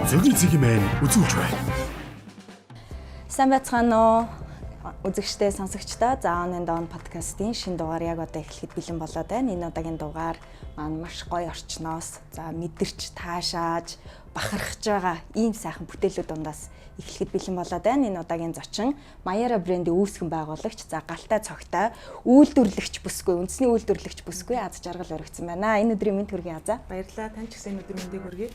Зөгийн цэгийн мэн үзүүлж байна. Сайн байцгаана уу? Үзэгчдээ, сонсогчдоо за On and On подкастын шинэ дугаар яг одоо эхлэхэд бэлэн болоод байна. Энэ удаагийн дугаар маань маш гоё орчноос за мэдэрч таашааж бахархаж байгаа ийм сайхан бүтээлүүд дундаас эхлэхэд бэлэн болоод байна. Энэ удаагийн зочин Mayara брендийн үүсгэн байгуулагч, за галтай цогтой үйлдвэрлэгч бүсгүй, үндэсний үйлдвэрлэгч бүсгүй Аз Жаргал өргөцсөн байна. Энэ өдрийн мэнд хүргэе, Азаа. Баярлалаа. Тань ч гэсэн энэ өдрийн мэндийг хүргэе.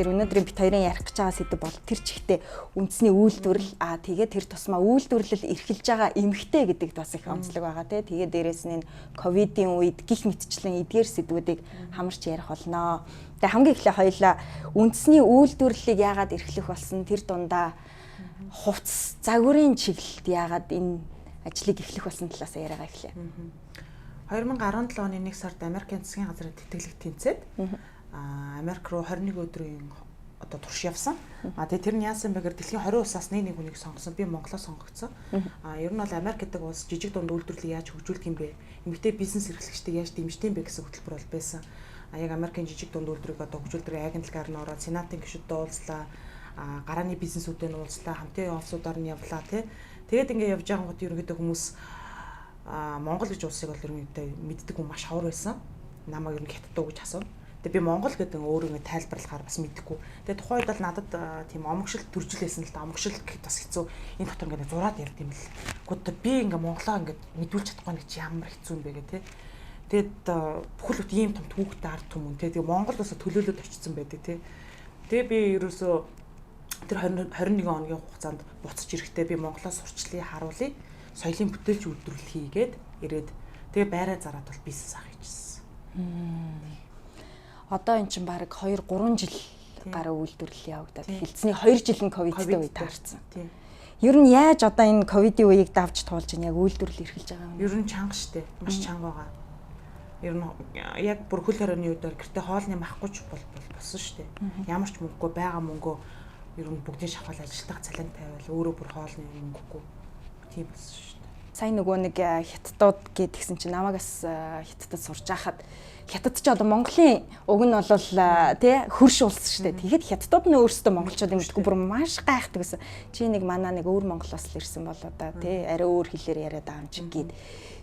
Тэгэхээр өнөөдрийн бит хоёрын ярих гэж байгаа сэдэв бол тэр чигтээ үндэсний үйлдвэрлэл, тэгээ тэр тусмаа үйлдвэрлэл эрхэлж байгаа эмэгтэй гэдэгт бас их онцлог байгаа тий. Тэгээ дээрэс нь энэ ковидын үед гих мэтчлэн эдгээр сэдвүүдийг хамарч ярих болно. Тэгээ хамгийн эхлээ хоёлаа үндэсний үйлдвэрлэлийг яагаад эрхлэх болсон, тэр дундаа хувцас загварын чиглэлд яагаад энэ ажлыг эхлэх болсон талаас яриагаа эхлэе. 2017 оны 1 сард Америкийн засгийн газрын тэтгэлэг тэнцээд Америк руу 21 өдрийн одоо турш явсан. Тэгээ тэр нь яасан бэ гэхээр дэлхийн 20 улсаас нэг хүнийг сонгосон. Би Монголоо сонгогдсон. Ер нь бол Америк гэдэг улс жижиг дунд үйлдвэрлэлийг яаж хөгжүүлэх юм бэ? Эмэгтэй бизнес эрхлэгчдийг яаж дэмждэг юм бэ гэсэн хөтөлбөр бол байсан. Яг Америкийн жижиг дунд үйлдвэрийг одоо хөгжүүлдэг агентлагаар нь ороод сенатын гишүүдтэй уулзлаа. Гарааны бизнесүүдээ нь уулзлаа, хамтын офисуудаар нь явлаа тий. Тэгээд ингээ явж байгаа гот ерөнхийдөө хүмүүс Монгол гэж улсыг бол ерөнхийдөө мэддэг хүн маш ховор байсан. Намайг ер нь хятадуу гэж асууна. Тэгээ би Монгол гэдэг өөрөө ингэ тайлбарлахаар бас мэдэхгүй. Тэгээ тухайн үед бол надад тийм омгшил төржил байсан л да. Омгшил гэхэд бас хэцүү. Энэ дотор ингэ зураад ярд юм л. Гэхдээ би ингэ Монголоо ингэ мэдүүлж чадахгүй нэг чи ямар хэцүү юм бэ гэх тээ. Тэгээд бүхэл бүтэн ийм том түүхтэй ард түмэн тээ. Тэгээ Монгол улсаа төлөөлөд очсон байдаг тээ. Тэгээ би ерөөсөө тэр 20 21 хоногийн хугацаанд буцаж ирэхдээ би Монголоо сурчлаа, харуулъя. Соёлын бүтээлч үйлдвэрлэл хийгээд ирээд тэгээ байраа зараад бол бизнес авах хийжсэн. Одоо эн чинь бараг 2 3 жил гаруй үйлдвэрлэл явагдаад эхэлсний 2 жил нь ковидтэй үе таарсан. Ер нь яаж одоо энэ ковидын үеийг давж туулж яг үйлдвэрлэл эрхэлж байгаа юм? Ер нь чанга штэ. Маш чанга байгаа. Ер нь яг бүр хөл хорионы үед гэртээ хоолны махгүй ч бол болсон штэ. Ямар ч мөнгөгүй байгаа мөнгөө ер нь бүгдийг шавхал ажилтнах цалин тавиал өөрөө бүр хоолны мөнгөгүй тийм болсон штэ. Сайн нөгөө нэг хятадууд гэдгсэн чинь намайг бас хятадд сурж байхад хятад ч одоо Монголын уг нь бол тий хөрш улс шүү дээ. Тэгэхэд хятадууд нь өөрсдөө монголчууд юм гэдэггүй бүр маш гайхдаг гэсэн. Чи нэг манаа нэг өөр Монголоос л ирсэн бол одоо тий арай өөр хэлээр яриад байгаа юм чи гээд.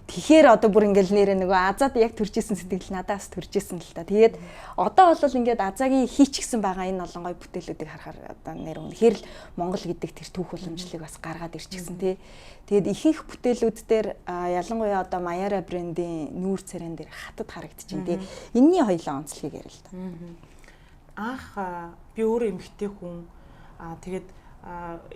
Тэгэхээр одоо бүр ингээл нэрээ нөгөө Азаад яг төржсэн сэтгэл надаас төржсэн л та. Тэгээд одоо бол ингээд Азаагийн хийчихсэн байгаа энэ олон гоё бүтээлүүдийг харахаар одоо нэр үнэхээр л Монгол гэдэг тэр түүх уламжлалыг бас гаргаад ирчихсэн тий. Тэгээд ихэнх бүтээлүүд дээр ялангуяа одоо Mayara брендийн нүүр царайн дээр хатад харагдчихээн тий. Энийний хоёлаа онцлогийг ярил л да. Анх би өөрөө эмэгтэй хүн тэгээд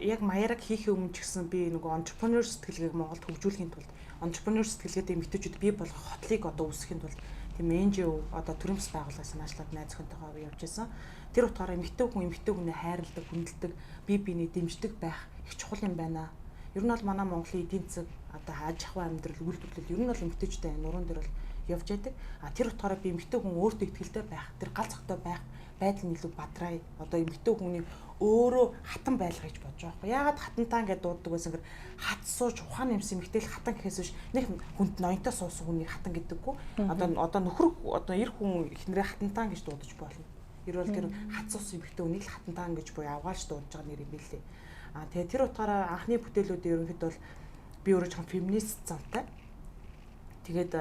яг Mayara-г хийхээ өмнө ч гэсэн би нөгөө entrepreneur сэтгэлгээг Монголд хөгжүүлэхийн тулд entrepreneur сэтгэлгээтэй эмэгтэйчүүд бий болгох хотлыг одоо үүсгэхийн тулд тийм NGO одоо төрийн бас байгууллага санаачлаад найз охинтойгоо явж байсан. Тэр утгаараа эмэгтэй хүн эмэгтэй хүнээ хайрладаг, хүндэлдэг, бие биенээ дэмждэг байх их чухал юм байна. Ер нь бол манай Монголын эдийн засаг одоо аж ахуй амьдрал, үйлдвэрлэл ер нь бол эмэгтэйчүүдийн нуруунд дээр бол явж байдаг. Тэр утгаараа би эмэгтэй хүн өөртөө ихтэй байх, тэр гал тогтоо байх байдал нь илүү бадраа. Одоо эмэгтэй хүний өөрөө хатан байлгаа гэж бодож байгаа байхгүй. Яагаад хатантаа гэж дууддаг байсан гэхээр хат сууж ухаан нэмсэн эмэгтэй л хатан гэхээс биш нэг хүнд ноёнтой суусан хүнийг хатан гэдэггүй. Одоо нөхөр одоо эр хүн эхнэрээ хатантаа гэж дуудаж болно. Ер бол тэр хат суусан эмэгтэй хүнийг л хатантаа гэж буюу авгаалж дуудаж байгаа нэр юм билээ. Тэгээ тэр утгаараа анхны бүтээлүүд ерөнхийдөө бол би өөрөө жоохон феминист зантай. Тэгээд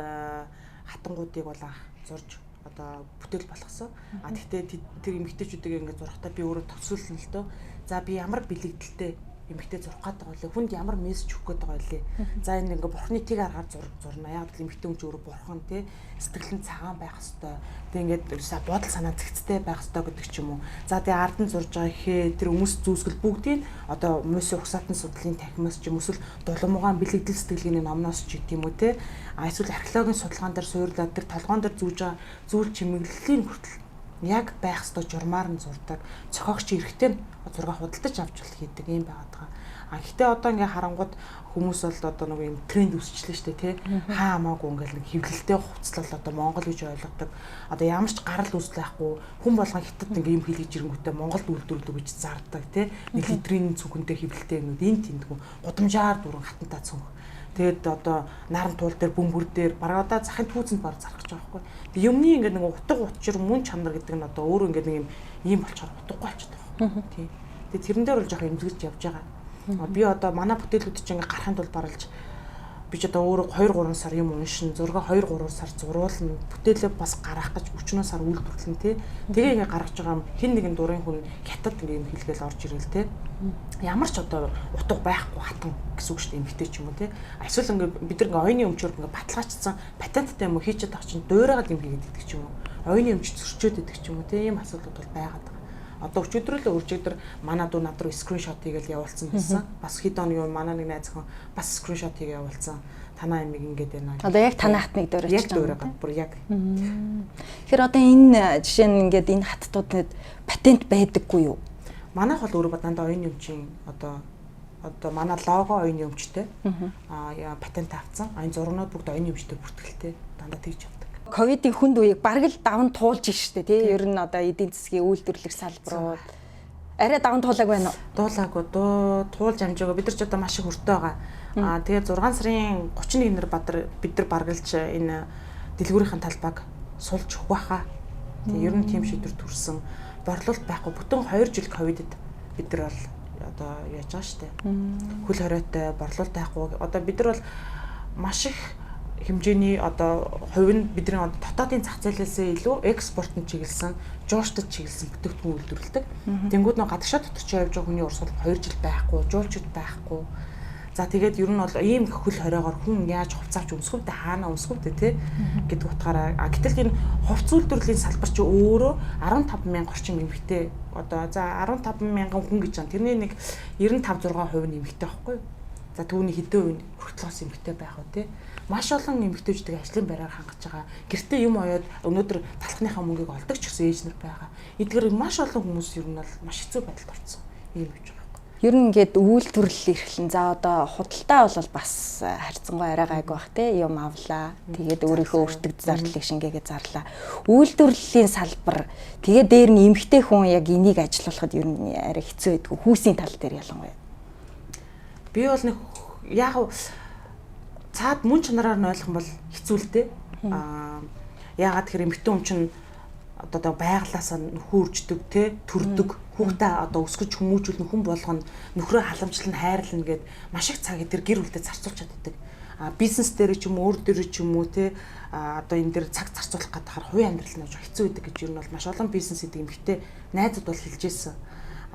хатангуудыг бол анх зурж одоо бүтээл болгосон. Тэгтээ тэр эмэгтэйчүүдийг ингээд зурхтаа би өөрөө төсөөлнө л дөө. За би ямар бэлэгдэлтэй эмэгтэй зурх гээд байгаа вэ? Хүнд ямар мессеж өгөх гээд байгаа вэ? За энэ ингээд бурхны тэг аргаар зурна. Яг л эмэгтэй хүн ч өөрөө бурхан тий сэтгэл нь цагаан байх хэвээр. Тэг ингээд бодол санаа зэгцтэй байх хэвээр гэдэг ч юм уу. За тэгээ ард нь зурж байгаа ихээ тэр хүмүүс зүүсгэл бүгдийг одоо мөсийн угсаатан судлалын танхимаас ч юм эсвэл дулуумугаан бэлэгдэл сэтгэлгээний номноос ч гэдэм үү те. Эсвэл археологийн судалгаан дээр суурлаад тэр толгоон дээр зүүж байгаа зүйл чимэглэлийн хүртэл яг байх ёстой журмаар нь зурдаг. Зохиогч эрэхтэй нь зураг худалдаж авч болох хийдэг юм байгаад байгаа. А гэтээ одоо ингээ харангууд хүмүүс бол одоо нэг юм тренд үүсчлээ шүү дээ, тий. Хаа хамаагүй ингээл нэг хэвлэлтэй хувцлал одоо Монгол гэж ойлгодог. Одоо ямар ч гарал үүсэл байхгүй хүн болгон хятад ингээ юм хэлж ирэнгүүтээ Монголд үйлдвэрлэв гэж зардаг, тий. Нэг литрийн цүнхэнтэй хэвлэлтэй юмнууд энэ тэндгүү гудамжаар дүүрэн хатантаа цүнх. Тэгээд одоо наран туул дээр бөмбөр дээр бараг одоо захын түүцэнд баг зарах гэж байгаа байхгүй. Тэг юмны ингээ нэг утга учир мөн чанар гэдэг нь одоо өөрөө ингээ нэг юм ийм болчоор утгагүй болчиход байгаа байхгүй. Тий. Тэгээд тэрэн дээр бол жоохон эмзэгж явж байгаа. Би одоо манай бүтээлүүд чинь ингээ гарахын тулд баралж би ч одоо өөрөө 2 3 сар юм уншин, зураг 2 3 сар зуруулна, бүтээлээ бас гаргах гэж 40 сар үйлдвэрлэн, тий. Тэгээ ингээ гаргаж байгаа юм хин нэгэн дурын хүн хятад ингээ юм хэлгээл орж ирэл, тий. Ямар ч одоо утга байхгүй хатан гэсэн үг шүү дээ, эмгтэй ч юм уу, тий. Эсвэл ингээ бид нар ингээ оюуны өмчөөр ингээ баталгаажсан патенттай юм уу хийчихэд байгаа чинь дуурайгаад юм хийгээд идэх ч юм уу. Оюуны өмч зөрчөөд идэх ч юм уу, тий. Ийм асуудлууд бол байгаад байгаа. Одоо өчигдөр л өчигдөр манай дүү над руу скриншот хийгээл явуулсан байсан. Бас хэд хоногийн өмнө манай нэг найз охин бас скриншот хийгээ явуулсан. Танаа амиг ингээд байна. Одоо яг танаа хатныг дуурайч яг дуурайгаад бүр яг. Тэгэхээр одоо энэ жишээ нь ингээд энэ хаттуудад патент байдаггүй юу? Манайх бол өөрөө дандаа оюуны өмчийн одоо манай лого оюуны өмчтэй. Аа патент авцсан. Энэ зургнууд бүгд оюуны өмчтэй бүртгэлтэй. Дандаа тэгж явдаг. Ковидын хүнд үеийг бараг л даван туулж штэ, тий. Ер нь одоо эдийн засгийн үйлдвэрлэх салбарууд арай даван туулаагүй байна уу? Дуулаагүй, туулж амжаагүй. Бид нар ч одоо маш их өртөө байгаа. Аа тэгээ 6 сарын 31-нд бадар бид нар баргалж энэ дэлгүүрийн талбайг сулж өгөх байхаа. Тэгээ ер нь тийм шийдвэр төрсөн. Борлуулалт байхгүй. Бүтэн 2 жил ковидд бид нар бол одоо яаж байгаа штэ. Хөл хориотой, борлуулалт байхгүй. Одоо бид нар бол маш их хэмжээний одоо хувь нь бидний одоо дотоодын зах зээлээсээ илүү экспортод чиглэсэн, жуулчдад чиглэсэн бүтээгдэхүүн үйлдвэрлэдэг. Тэнгүүд нөө гадагшаа дотор чи явж байгаа хүний урсгал 2 жил байхгүй, жуулчд байхгүй. За тэгээд ер нь бол ийм хөл хориогоор хүн яаж хувцас авч өмсөх вэ? Хаана өмсөх вэ, тэ гэдэг утгаараа. Гэтэл энэ хувцас үйлдвэрлэлийн салбар чи өөрөө 15 мянга орчим эмэгтэй одоо за 15 мянган хүн гэж байна. Тэрний нэг 95 6% нь эмэгтэй байхгүй юу? За түүний хэдэн хувь нь хүртлээс эмэгтэй байх вэ, тэ? Маш олон эмэгтэйчүүдийг ажлын байраар хангаж байгаа. Гэртээ юм оёод өнөөдөр талхныхаа мөнгийг олдог ч гэсэн ээж нар байгаа. Эдгээр маш олон хүмүүс ер нь бол маш хэцүү байдалд орсон. Ийм гэж байгаа байхгүй. Ер нь ингээд үйлдвэрлэл эрхлэн. За одоо худалдаа бол бас харьцангуй арай гайгүй бах те, юм авлаа. Тэгээд өөрийнхөө өртөг зардлыг шингээгээ зарлаа. Үйлдвэрлэлийн салбар тэгээд дээр нь эмэгтэй хүн яг энийг ажилуулахад ер нь арай хэцүү байдгүй. Хүүсийн тал дээр ялангуяа. Би бол нэг яг цаад мөн чанараар нь ойлгох юм бол хэцүү л дээ. Аа яагаад тэгэхээр эмэгтэй хүн чинь одоо байглаасаа нөхөө үрждэг, те, төрдөг, хүүхдээ одоо өсгөж хүмүүжүүлнэ, хүн болгоно, нөхрөө халамжлан хайрлана гэд маш их цаг тэр гэр бүлдээ зарцуулж чаддаг. А бизнес дээр ч юм уу, өөр дээр ч юм уу, те, одоо энэ дээр цаг зарцуулах гэдэг хувийн амьдрал нь хэцүү байдаг гэж ер нь бол маш олон бизнес гэдэг эмэгтэй найзууд бол хэлж ирсэн.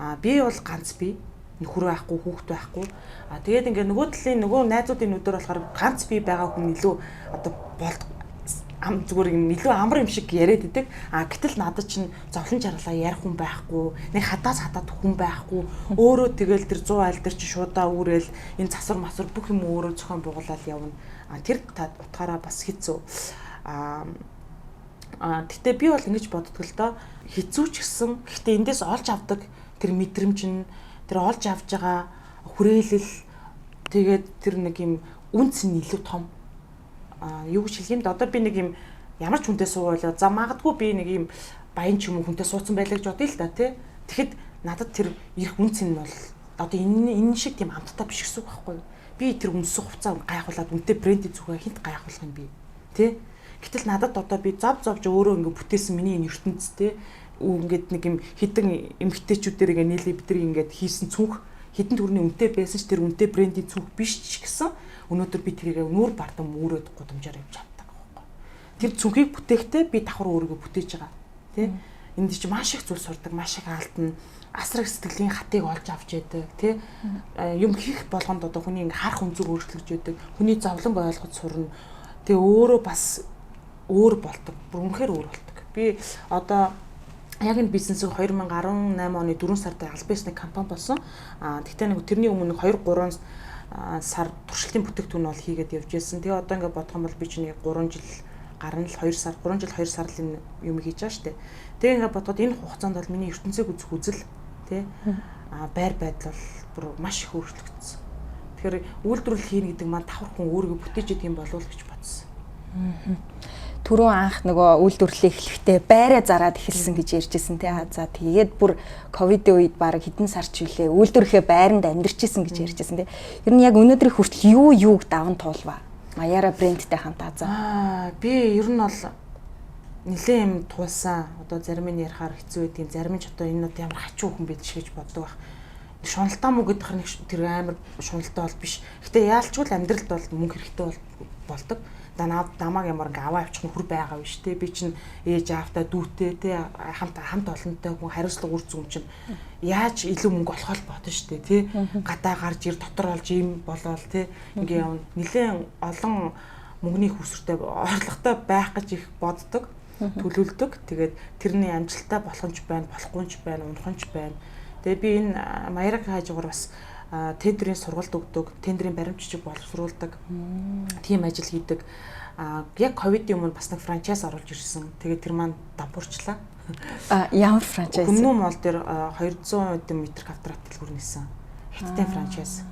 А би бол ганц би нөхөр байхгүй, хүүхэд байхгүй. А тэгээд ингээ нөгөө талын нөгөө найзуудын нүдээр болохоор ганц би байгаа хүн илүү одоо болд зүгээр юм илүү амар юм шиг яриад идэг. А гэтэл надад чинь зовлон жаргалаа ярих хүн байхгүй, нэг хадаас хадаад хүн байхгүй. Өөрөө тэгэл тэр 100 айл дээр чинь шуудаа үүрэл энэ засвар масвар бүх юм өөрөө зохион байгуулаад явна. А тэр утгаараа бас хэцүү. А гэтээ би бол ингэж боддог л доо. Хэцүү ч гэсэн гэтээ эндээс олж авдаг тэр мэдрэмж нь, тэр олж авч байгаа хүрээлэл, тэгээд тэр нэг юм үнц нь илүү том. Аа юу гэж хэлэх юм бэ? Одоо би нэг юм ямар ч хүнтэй сууйлаа. За магадгүй би нэг юм баян ч юм уу хүнтэй суудсан байлаа гэж бодъё л да, тий. Тэгэхэд надад тэр ирэх үнц нь бол одоо энэ шиг тийм амттай биш гэсэн үг байхгүй юу? Би тэр өмсөх хувцас гайхуулаад үнэтэй брендийн зүгээ хинт гайхуулах юм би, тий. Гэтэл надад одоо би зов зовж өөрөө ингэ бүтээсэн миний энэ ертөнцтэй ингээд нэг юм хідэн эмгтээчүүдээр ингээ нийлээ бид нар ингээд хийсэн цүнх хідэн төрний үнэтэй байсан ч тэр үнэтэй брендийн цүнх биш ч гэсэн өнөөдөр би тэрийг нүүр бардам үүрээд гудамжаар явж чаддаг байхгүй. Тэр цүнхийг бүтээхдээ би давхар өөрийгөө бүтээж байгаа, тий. Энд чи маш их зүйл сурдаг, маш их алдна, асраг сэтгэлийн хатыг олж авч яадаг, тий. Юм хийх болгонд одоо хүний ингээ харах өнцөг өөрчлөгдөж яадаг, хүний зовлонг ойлгож сурна. Тэгээ өөрөө бас өөр болдог, бүр үнэхээр өөр болдог. Би одоо яг энэ бизнесийг 2018 оны 4 сард аль биесны компани болсон. А тэгтээ нэг тэрний өмнө 2 3 сар туршилтын бүтээгдэхүүн бол хийгээд явж байсан. Тэгээ одоо ингээд бодох юм бол би чинь 3 жил гарна л 2 сар, 3 жил 2 сар л энэ юм хийж байгаа шүү дээ. Тэгээ ингээд бодоход энэ хугацаанд бол миний ертөнцийг үзэх үзэл, тий. Байр байдал бол бүр маш их өөрчлөгдсөн. Тэгэхээр үйлдвэрлэл хийнэ гэдэг маань давхар хүн өөрийгөө бүтээж идэг юм болов уу гэж бодсон. Түрүү анх нөгөө үйлдвэрлэлээ эхлэхдээ байраа зараад эхэлсэн гэж ярьжсэн тий. За тэгээд бүр ковидын үед баг хэдэн сар ч үлээ үйлдвэрлэхээ байранд амьдарч исэн гэж ярьжсэн тий. Ер нь яг өнөөдрийн хүртэл юу юуг даван туулваа? Маяара брендтэй хамтаа за. Би ер нь бол нэлээд юм туулсан. Одоо зарим нь ярихаар хэцүү байдгийн, зарим нь ч одоо энэ нь ямар хачуу хүн байдаг гэж боддог байх. Шуналтай мүү гэдэг нэг тэр амар шуналтай бол биш. Гэтэ яалчгүй л амьдралд бол мөнгө хэрэгтэй болдог. Намайг ямар ингээ аваа явчих нь хүр байгаа биш те. Би чинь ээж аавтай дүүтэй те, хамт хамт олонтой хүн, хариуцлага үр зүүн чинь яаж илүү мөнгө олохоо л бодно шүү дээ те. Гадаа гарч ир дотор олж ийм болоол те. Ингээ явна. Нилээн олон мөнгөний хүсвэртэй орлоготой байх гэж их боддог, төлөвлөдөг. Тэгээд тэрний амжилттай болох нь ч байна, болохгүй ч байна, унах нь ч байна. Тэгээд би энэ Маярагийн хажуугаар бас тендерийн сургалт өгдөг, тендерийн баримт жижиг боловсруулдаг. Тийм ажил хийдэг. Яг ковидын өмнө бас нэг франчайз оруулж ирсэн. Тэгээд тэр маань дампуурчлаа. Ямар франчайз? Хүмүүн мол дээр 200 хэдэн метр квадрат дэлгүүр нээсэн. Хятадын франчайз.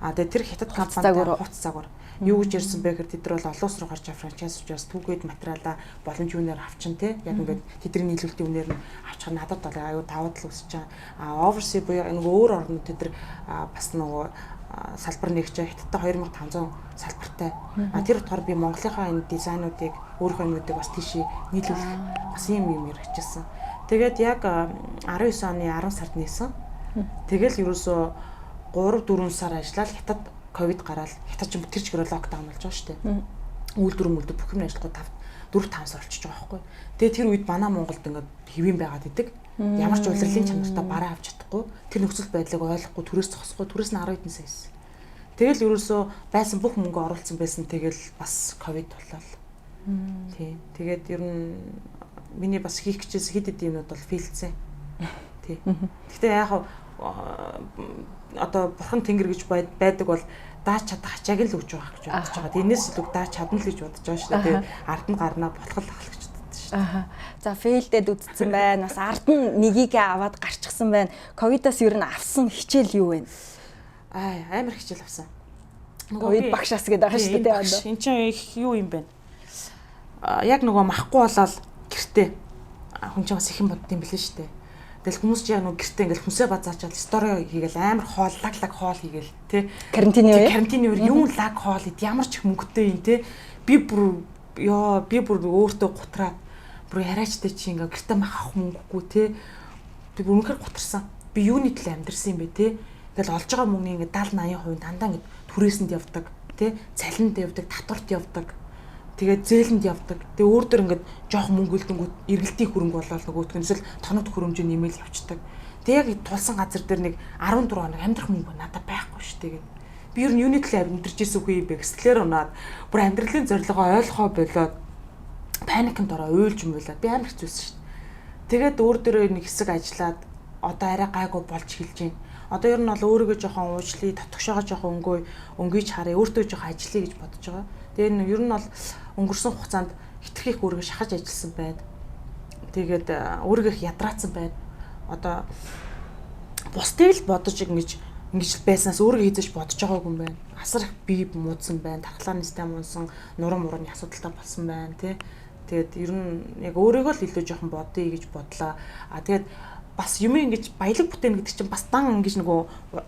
Тэгээд тэр хятад компанид хувц загвар. Юу гэж ярьсан бэ гэхээр тэд нар бол олон улс руу гарч байгаа франчайз учраас түүгээд материалаа боломж үнээр авчин те. Яг ингээд тэдний нийлүүлэлтийн үнээр нь авчих надад бол аюу давуу тал үүсэж байгаа. Overseas буюу нөгөө өөр орнууд тэд нар бас нөгөө салбар нэгж хятадтай 2500 салбартай. Тэр утгаар би Монголынхаа энэ дизайнуудыг өөрийнхөө юмнуудыг бас тийшээ нийлүүлэх бас юм юм хэрэгжсэн. Тэгээд яг 19 оны 10 сард нээсэн. Тэгэл ерөөсөө 3-4 сар ажиллаад хятад ковид гараал хятад ч тэр чигээр локдаун болж байгаа шүү дээ. Үйлдвэр мүлдвэр бүх юм ажиллахгүй 4-5 сар болчихж байгаа байхгүй. Тэгээ тэр үед манай Монголд ингээд хэвэн байгаад идэг. Ямар ч улирлын чанартай бараа авч чадахгүй. Тэр нөхцөл байдлыг ойлгохгүй, түрээс зогсохгүй, түрээс нь 10 хэдэн сая байсан. Тэгэл ерөөсөө байсан бүх мөнгө оруулсан байсан. Тэгэл бас ковид боллоо. Тий. Тэгээд ер нь миний бас хийх гэжээс хэд хэд юмнууд бол фейлдсэн. Тий. Гэхдээ яг одоо бурхан тэнгэр гэж байдаг бол дааж чадах ачааг л өгч байгаа гэж бодож байгаа. Энэс илүү дааж чадна л гэж бодож байгаа шүү дээ. Тэгээд ард нь гарнаа болох л ах гэж боддог шүү дээ. За фейлдээд үдцсэн байна. Бас ард нь нэгийгээ аваад гарчихсан байна. Ковидоос ер нь авсан хичээл юу вэ? Амар хичээл авсан. Ковид багшаас гэдэг байгаа шүү дээ. Энд чинь их юу юм бэ? Яг нөгөө махгүй болоод гэртээ хүн чинь бас их юм бодд юм билээ шүү дээ. Тэгэл хүмүүс чи яг нөгөө гэртээ ингээл хүнсээ базаачаал стори хийгээл амар хоол лаг хоол хийгээл тий. Карантины үе. Карантины үе юм лаг хоол ид ямар ч их мөнгөтэй юм тий. Би бүр өөртөө гутраад бүр яриачтай чи ингээ гэртээ мах авах мөнгөгүй тий. Би бүр үнэхээр гутарсан. Би юуны төлөө амьдрсан юм бэ тий. Тэгэл олж байгаа мөнгөний ингээ 70 80% дандаа ингээ түрээсэнд явдаг тий. Цалинд явдаг, татварт явдаг. Тэгээд зээлэнд явдаг. Тэгээ өөр дөр ингээд жоох мөнгө үлдэнгүүт эргэлтийн хөрөнгө болоод нөгөөтг нь эсвэл тоног хөрөмжөө нэмэл явцдаг. Тэгээ яг тулсан газар дээр нэг 14 хоног амьдрах мөнгө надад байхгүй шүү дээ. Би ер нь юуны төлөө амьдарч ирсэн үгүй юм бэ гэсэлээр унаад бүр амьдралын зорилгоо ойлгохоо болоод паникнд ороо уйлж муулаад би амар хэцүүсэн шүү дээ. Тэгээд өөр дөрөө нэг хэсэг ажиллаад одоо арай гайгүй болж эхэлж байна. Одоо ер нь бол өөрийгөө жоохон уучлая, татгшоогоо жоохон өнгөйж харъя, өөртөө жоохон ажиллая гэж бодож байгаа. Тэгээ ер нь бол өнгөрсөн хугацаанд хитрхи их өөрийгөө шахаж ажилласан байна. Тэгээд өөрийгөө их ядраацсан байна. Одоо бусдыг л бодож ингэж байснаас өөрийгөө хизээж бодож байгаагүй юм байна. Асар их бие муудсан байна, тархлааны систем унсан, нуруу мурууны асуудалтай болсон байна, тий. Тэгээд ер нь яг өөрийгөө л илүү жоохон бодъё гэж бодлоо. Тэгээд бас юм ингэж баялаг бүтээн гэдэг чинь бас дан ингэж нөгөө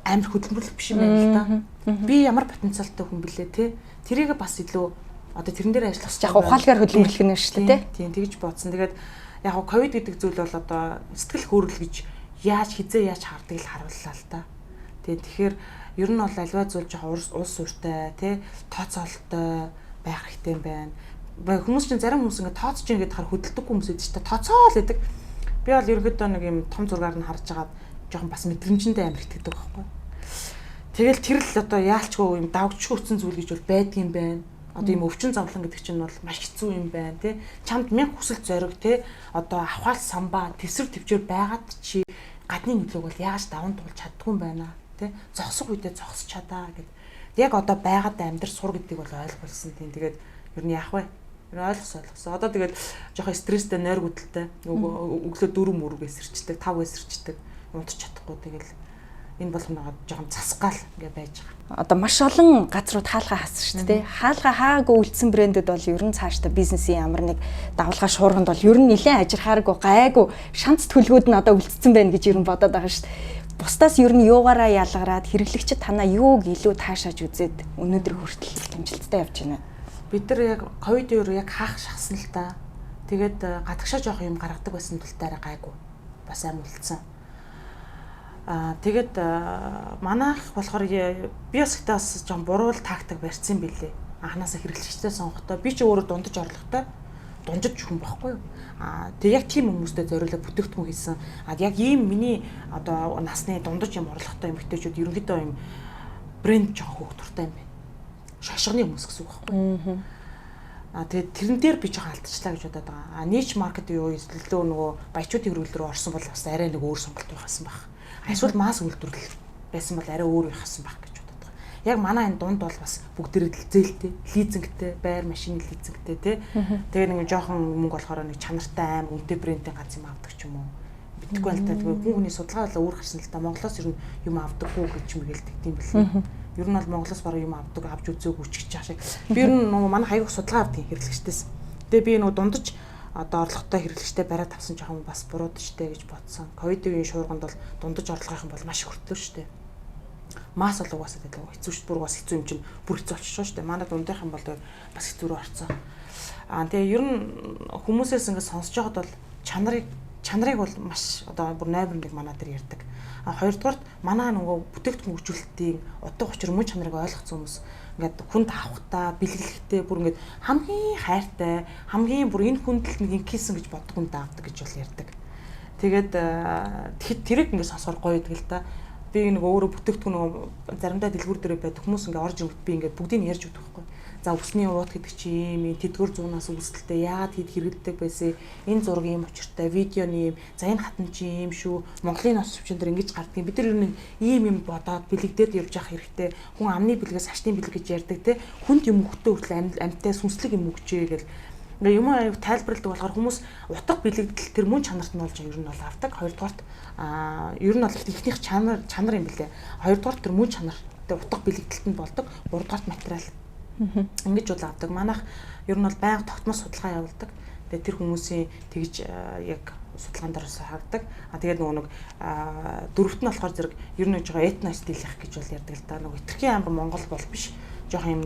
амар хөдөлмөрлөх биш юм байна л да. Би ямар потенциалтай хүн бэлээ те. Тэрийг бас илүү одоо тэрэн дээр ажиллах яг ухаалгаар хөдөлмөрлөх нь шүү дээ те. Тийм тэгж бодсон. Тэгээд яг ковид гэдэг зүйл бол одоо сэтгэл хөөрөл гэж яаж хизээ яаж хардгийг л харууллаа л да. Тэгээд тэгэхээр ер нь бол альва зүйл жоохон улс уртай те, тооцоололтой байх хэрэгтэй юм байна. Хүмүүс чинь зарим хүмүүс ингэ тооцож ийн гэдээ хар хөдөлдөггүй хүмүүс байдаг ч та тооцоол гэдэг. Би бол ерөнхийдөө нэг юм том зургаар нь харж агаад жоохон бас мэдрэмжэндээ амар итгэдэг байхгүй. Тэгэл тэр л одоо яалчгүй юм давгчгүй өцөн зүйл гэж бол байдгийн байна. Одоо ийм өвчин зовлон гэдэг чинь бол маш хэцүү юм байна тий. Чамд мянга хүсэл зориг тий. Одоо авахал самбаа тэсвэр төвчээр байгаад чи гадны нөлөөг бол яаж даван туулж чаддгүй юм байна тий. Зогсох үедээ зогсож чадаа гэд. Яг одоо байгаад амьдр сур гэдгийг бол ойлгуулсан тийм. Тэгээд ер нь яах вэ? Ойлгосон. Одоо тэгээд жоохон стресстэй, нойргүйдэлтэй. Өглөө 4 мөрөг эсэрчдэг, 5 эсэрчдэг. Унтж чадахгүй тэгэл Энэ болгоно жоохон засгаал ингээ байж байгаа. Одоо маш олон газрууд хаалгаа хаасан шүү дээ. Хаалгаа хаагүй үлдсэн брэндүүд бол ер нь цаашдаа бизнесийн ямар нэг давлгаа шуурганд бол ер нь нэлээд ажирхааргүй гайгүй шанц төлгөөд нь одоо үлдсэн байна гэж ер нь бодоод байгаа шүү дээ. Бусдаас ер нь юугаараа ялгараад хэрэглэгчид танаа юуг илүү таашааж үзээд өнөөдөр хүртэл амжилттай явж байна. Бид нар яг ковидын үеэр яг хаах шахсан л та. Тэгээд гадагшаа жоох юм гаргадаг байсан тул таараа гайгүй. Бас сайн үлдсэн. Тэгээд манайх болохоор би бас ихтэй бас жоон буруу тактик барьсан билээ. Анханасаа хэрэглэгчтэй сонгохдоо би ч өөрөө дундаж орлоготой дунджиж хүн байхгүй юу? Тэг яг тийм хүмүүстэй зориулаад бүтээгдэхүүн хийсэн. Яг ийм миний одоо насны дундаж юм орлоготой эмэгтэйчүүд ерөнхийдөө юм брэнд жоон хөөх дуртай юм байна. Шошгоны хүмүүс гэсэн үг байхгүй юу? Тэгээд тэрэн дээр би жоохон алдчихлаа гэж бодоод байгаа. Niche market юу илүү нөгөө баячуудын хэрэглэл рүү орсон бол бас арай нэг өөр сонголт байхсан байх. Эсвэл масс үйлдвэрлэл байсан бол арай өөр байхсан байх гэж бодоод байгаа. Яг манай энэ дунд бол бас бүгдээрээ л зээлтэй, лизингтэй, байр машины лизингтэй тий. Тэгээ нэг жоохон мөнгө болохоор нэг чанартай аим үнэтэй брендийн гац юм авдаг ч юм уу. Мэдхгүй л та тэгээ хүн хүний судалгаа бол өөр гарсан л та. Монголоос ер нь юм авдаггүй гэж мэгээлдэг юм билээ. Ер нь бол Монголоос бараг юм авдаг, авч үзээгүй ч гэж шиг. Би ер нь нөгөө манай хаяг судалгаа авдаг хэрэглэгчдээс. Тэгээ би нөгөө дундаж одоо орлоготой хэрэглэгчтэй бариад авсан жоохон бас бурууд штэ гэж бодсон. Ковидын үеийн шуурганд бол дундаж орлогынхан бол маш их хүртлөө штэ. Масс бол угаасаа тэгэл хэцүү ш бүр бас хэцүү юм чинь бүр хэцүү болчихсон штэ. Манай дундынхан бол тэгээд бас хэцүү рүү орцсон. Тэгээ ер нь хүмүүсээс ингээд сонсож байхад бол чанарыг бол маш одоо бүр номер 1 манай дээр ярьдаг. Хоёрдугаарт манай нөгөө бүтээгдэхүүн хөгжүүлэлтийн утга учир мөн чанарыг ойлгоцсон хүмүүс ингээд хүнд авахтаа, бэлгэлэхдээ бүр ингээд хамгийн хайртай, хамгийн бүр энэ хүндэл нэг ингэсэн гэж боддог хүнд авдаг гэж бол ярьдаг. Тэгээд тэрийг ингээд сонсохоор гоё байдаг л та. Би нэг өөрөө бүтээгдэхүүн нөгөө заримдаа дэлгүүр дээр байдаг хүмүүс ингээд орж ирэхэд би ингээд бүгдийг нь ярьж өгдөг байхгүй. За үсний уут гэдэг чи ийм, тэдгэр зуунаас үүсэлтэй яагаад хэд хэрэгэлдэг байсан, энэ зураг ийм учиртай, видеоны ийм, за энэ хатан чи ийм шүү, Монголын ноц өвчин дээр ингэж гардгийг бид нар ер нь ийм юм бодоод бэлэгдээд явж явах хэрэгтэй. Хүн амны бэлгээс сашны бэлэг гэж ярьдаг те, хүнд юм өгтөө хүртэл амьтай сүнслэг юм өгчээ гэл ингээ юм аюу тайлбарладаг болохоор хүмүүс утга бэлэгдэл тэр мөн чанарт нь болж ер нь бол авдаг. Хоёрдугаарт ер нь бол ихнийх чанар юм билээ. Хоёрдугаарт тэр мөн чанар утга бэлэгдэлт нь болдог. Гуравдугаарт материал. Ингэж бол авдаг. Манайх ер нь бол байнга тогтмол судалгаа явуулдаг. Тэгээ тэр хүмүүсийн тэгж яг судалгаан дээр хардаг. Тэгээд нөгөө нэг дөрөвт нь болохоор зэрэг ер нь жоо этно стилийнх гэж бол ярьдаг л да. Нөгөө хэтэрхий амар Монгол бол биш. Жохон юм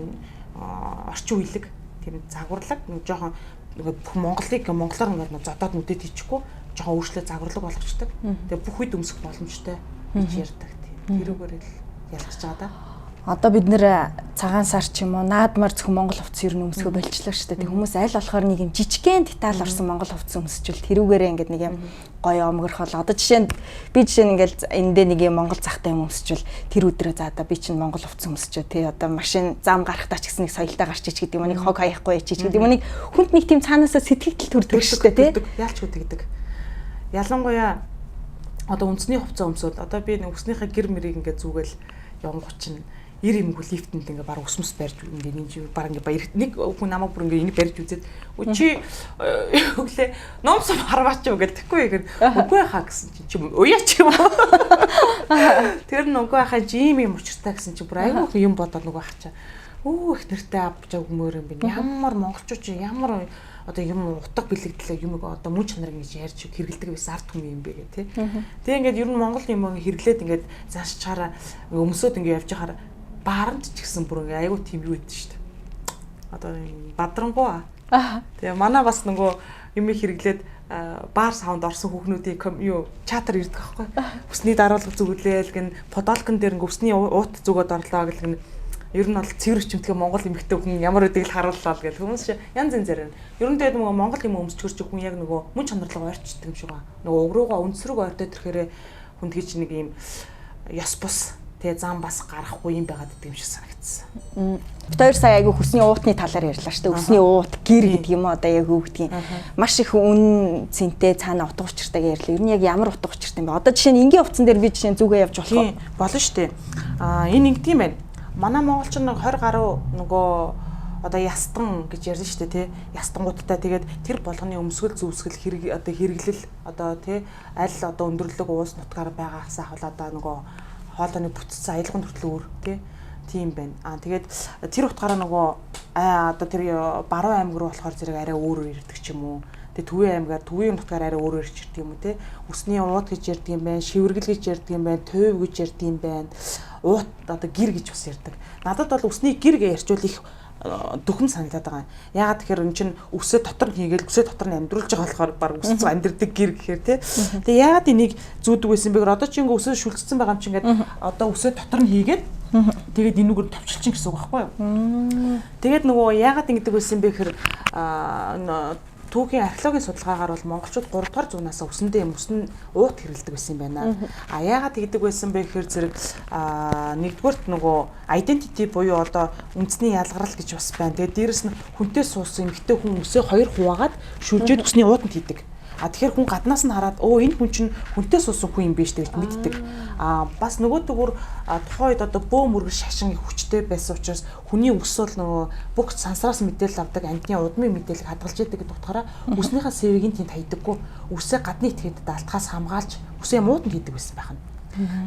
орчин үеиг тийм загварлаг жоохон нөгөө бүх Монголыг монголоор ингээд зодоод нүдэд хийчихгүй жоохон өөрчлөлт загварлаг болгочдөг. Тэгээ бүх үед өмсөх боломжтой гэж ярьдаг. Тийм тэрүүгээр л ялгарч байгаа да. Одоо бид нэр цагаан сар ч юм уу наадмаар зөвхөн монгол хувцас ер нь өмсгөө болчлоо шүү дээ. Тэг хүмүүс аль болохоор нэг юм жижигхэн деталь орсон монгол хувцас өмсчүүл тэрүүгээрээ ингээд нэг юм гоё омгорхол. Одоо жишээ нь би жишээ нь ингээд эндээ нэг юм монгол захтай юм өмсчүүл тэр өдрөө за одоо би чинь монгол хувцас өмсчөө тий одоо машин зам гарахтаа ч гэсэн нэг соёлтой гарч ич гэдэг юм нэг хог хаяхгүй ич гэдэг юм нэг хүнд нэг тийм цаанаасаа сэтгэгдэл төрдөг шүү дээ тий. Яалч үтгдэг. Ялангуяа одоо үндэсний хувцас өмсөөл одоо би нэг үснийхээ гэр мэрийг ингээд зүгэл явангуут чинь ир юмгүй лифтэнд ингээ баг өсмөс барьж ингээ энэ баг ингээ баяр нэг хүн намайг бүр ингээ энийг барьж үзээд чи өглөө номсон харваач юу гэл тэгэхгүй гэр үгүй хаа гэсэн чинь чи уяа чи юм уу тэр нь үгүй хаа чи ийм юм учиртай гэсэн чи бүр айгүй юм бодоод нөгөө хаа чи өө их нэртэй авч өгмөр юм бэ ямар монголчууд чи ямар одоо юм утга бэлэгдлээ юм одоо мөн чанарыг ингэж ярьж хэрэгэлдэг байсан ард түмэн юм бэ гэх тий. Тэгээ ингээд ер нь монгол юм хэрэглээд ингээд заашчаараа өмсөд ингээд явж байхаар баарамт ч гэсэн бүр ингээ айгүй тийм юу өгдөн шүү дээ. Одоо бадрангуй. Тэгээ манай бас нөгөө юм хэрэглээд баар саунд орсон хүүхнүүдийн юу чатар ирдэг байхгүй. Өсний даруулга зүгэлээл гэн подолкон дээр ингээ өсний уут зүгөөд орлоо гэл гэн ер нь бол цэвэр өчмтгөө монгол эмэгтэй хүн ямар үдийг л харууллаа гэл хүмүүс чи янз янз зэрэг. Ер нь тэгээд нөгөө монгол юм өмсчгөр чи хүн яг нөгөө мөн чанарлага ойрчдөг юм шиг байна. Нөгөө уг руугаа үндэс рүүгээ ойртоод ирэхээр хүн тэгж нэг юм ёс бус тэгээ зам бас гарахгүй юм байгаад идэв юм шиг санагдсан. Бид хоёр сая айгүй хөсний уутны талаар ярьлаа шүү дээ. Өсний уут, гэр гэдэг юм уу одоо яг юу гэдгийг. Маш их үн цэнтэй цаана утга учиртайг ярьлаа. Ер нь яг ямар утга учиртай юм бэ? Одоо жишээ нь энгийн хувцсан дээр би жишээ нь зүгээ явж болох уу? Болно шүү дээ. Энэ ингэдэм байх. Манай монголч нэг 20 гаруй нөгөө одоо ястан гэж ярьсан шүү дээ тий. Ястангуудтай тэгээд тэр болгоны өмсгөл зүвсгэл хэрэг одоо хэрэглэл одоо тий аль одоо өндөрлөг уус нутгаар байгаасаа ахвал одоо нөгөө Хоолойны бүтцэн аялгын хүртэл өөр тий. Тийм байна. Аа тэгээд тэр утгаараа нөгөө одоо тэр баруун аймаг руу болохоор зэрэг арай өөрөөр ирдэг ч юм уу. Тэгээ Төвийн аймгаар Төвийн нутгаар арай өөрөөр ирж ирдэг юм уу те. Үсний уут гэж ярьдаг юм байна, шивэргэл гэж ярьдаг юм байна, туйв гэж ярьдаг юм байна. Уут одоо гэр гэж бас ярьдаг. Надад бол үсний гэр гэж ярьчвал их дөхөм санагдаад байгаа юм. Яагаад тэгэхээр эн чинь үсээ дотор нь хийгээл үсээ дотор нь амьдруулж байгаа болохоор баг үсцэн амьдрдаг гэр гэхээр те. Тэгээ яагаад энийг зүүдэг байсан бэ гэхээр одоо чи ингээ үсээ шүлжсэн байгаа юм чи ингээд одоо үсээ дотор нь хийгээд тэгээд энүүгээр товчилчин гэсэн үг байхгүй юу? Тэгээд нөгөө яагаад ингэдэг байсан бэ гэхээр түүхийн археологийн судалгаагаар бол монголчууд 3 дугаар зуунаас үсэндээ юм үсэн уут хэрэлдэг байсан юм байна. А яагаад тэгдэг байсан бэ гэхээр зэрэг нэгдүгээрт нөгөө identity буюу одоо үндэсний ялгарл гэж бас байна. Тэгээд дээрэс нь хүнтэй суусан эмэгтэй хүн үсээ хоёр хуваагаад шүлжээд үсний уутанд хийдэг. А тэгэхээр хүн гаднаас нь хараад өө энэ хүн чинь хүнтэй суусан хүн юм биш гэж мэддэг. А бас нөгөө төгөр тухайн үед одоо бөө мөргөл шашин их хүчтэй байсан учраас хүний үс бол нөгөө бүх сансраас мэдээлэл авдаг амьтны удмын мэдээллийг хадгалж идэг гэдэг утгаараа үснийхээ сэвийг нь тэнд хайдаггүй. Үсээ гадны итгэхэд даалтахаас хамгаалж үсээ мууданд хийдэг байсан байх нь.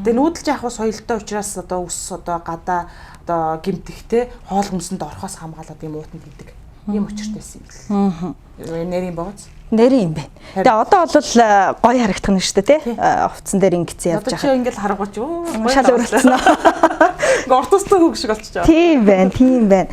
Тэгээ нүүдэлж авах соёлтой учраас одоо үс одоо гадаа одоо гимтэхтэй хоол хүнсэнд орохоос хамгаалаад юм уутанд хийдэг. Ийм учиртай байсан юм бэл. Нэрийн бооц. Нэрийн юм байна. Тэгээ одоо бол гоё харагдах нь шүү дээ, тий? Хувцсан дээр ингэсэн явж байгаа. Одоо чи ингээл харангуй чи гоё шал өөрчлөсөн. Ингээ ортостой хөг шиг болчихжээ. Тийм байна, тийм байна.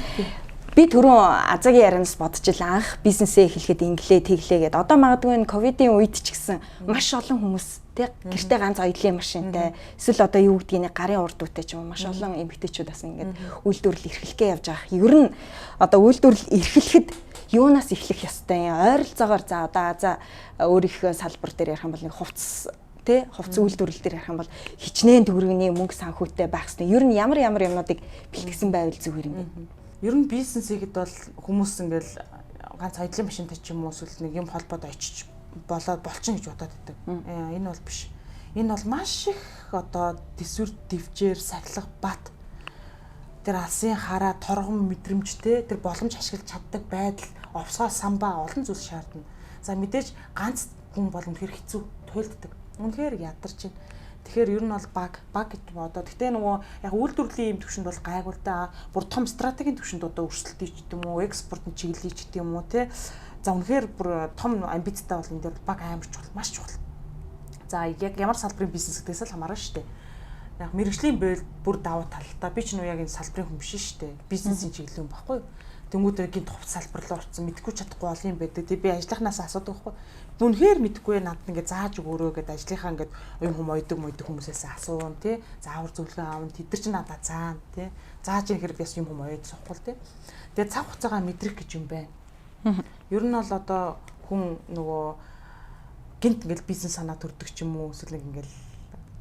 Би түрүүн Азагийн ярианаас бодож ил анх бизнесээ эхлэхэд инглээ тэглээ гэд. Одоо магадгүй энэ ковидын үед ч гэсэн маш олон хүмүүс тий гэртээ ганц оёлын машинтай эсвэл одоо юу гэдгийг гарын урд үтэй ч юм уу маш олон эмэгтэйчүүд бас ингээд үйлдвэрлэл эрхлэхгээ явж байгаа. Ер нь одоо үйлдвэрлэл эрхлэхэд юунаас эхлэх ёстой юм? Ойролцоогоор за одоо Аза өөрийнхөө салбар дээр ярих юм бол нэг хувцас тий хувцас үйлдвэрлэл дээр ярих юм бол хичнээн төгрөгийн мөнгө санхүүтэй байх ёстой. Ер нь ямар ямар юмнуудыг бэлтгэсэн байвал зүгээр юм бэ? Ер нь бизнес хийхэд бол хүмүүс ингээл ганц соёлын машинтай ч юм уу эсвэл нэг юм холбоод очиж болоод болчин гэж бодоод байдаг. Энэ бол биш. Энэ бол маш их одоо төсвөр дэвжээр сахилах бат тэр алсын хараа торгон мэдрэмжтэй тэр боломж ашиглаж чаддаг байдал овсгоо самбаа олон зүйл шаардна. За мэдээж ганц хүн бол үнэхээр хэцүү туйлддаг. Үнэхээр ядарч байна. Тэгэхээр ер нь бол баг гэж бодоо. Гэтэ нөгөө яг үйлдвэрлэлийн ийм төвшөнд бол гайгүй л да. Бүр том стратегийн төвшөнд одоо өрсөлдөж ч гэдэм үү, экспортын чиглэлийг ч гэдэм үү те. За үнэхээр бүр том амбицтай бол энэ дээр баг амар чухал, маш чухал. За яг ямар салбарын бизнес гэдгээс л хамаарна шүү дээ. Яг мэрэгжлийн бүр давуу талтай. Би ч нүү яг энэ салбарын хүн биш шүү дээ. Бизнесийн чиглэлийн хүн баггүй юу? Тэнгүүдээ гинт хувц салбар руу орсон, мэдгүй чадахгүй олон юм байдаг. Тэг би ажлынхнаас асуудаг байхгүй. Үнэхээр мэдгүй надад ингээ зааж өгөөрэй гэдээ ажлынхаа ингээд уян хүм ойдог мойдог хүмүүсээс асуун тий. Заавар зөвлөгөө аавн тэд нар чинь надад заана тий. Зааж ирэхээр би бас юм хүм оёод суухгүй тий. Тэгээ цаг хугацаагаа мэдрэх гэж юм байна. Ер нь бол одоо хүн нөгөө гинт ингээл бизнес санаа төрдөг ч юм уу эсвэл нэг ингээл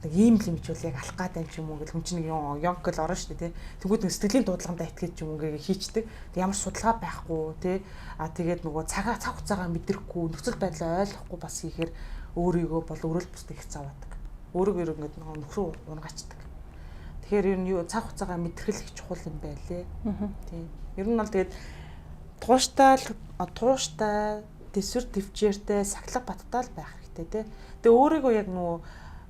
нэг ийм л юм ч бол яг алах гад юм ч юм уу гэл хүн чинь нэг ёнк гэл орно шүү дээ тий. Тэнгүүд нэг сэтгэлийн дуудлагандаа итгээд ч юм уу ингээ хийчдэг. Тэг ямар судалгаа байхгүй тий. А тэгээд нөгөө цаг хугацаагаа мэдрэхгүй, нөхцөл байдлаа ойлгохгүй бас хийхээр өөрийгөө бол өөрөөл бусдыг их зовоодаг. Өөрийгөө ингээд нөгөө нөхрөө унгаачдаг. Тэгэхээр ер нь юу цаг хугацаагаа мэдрэх их чухал юм байлээ. Тий. Ер нь бол тэгээд тууштай төсвөр төвчээртэй сахилга баттай л байх хэрэгтэй тий. Тэгээ өөрийгөө яг нөгөө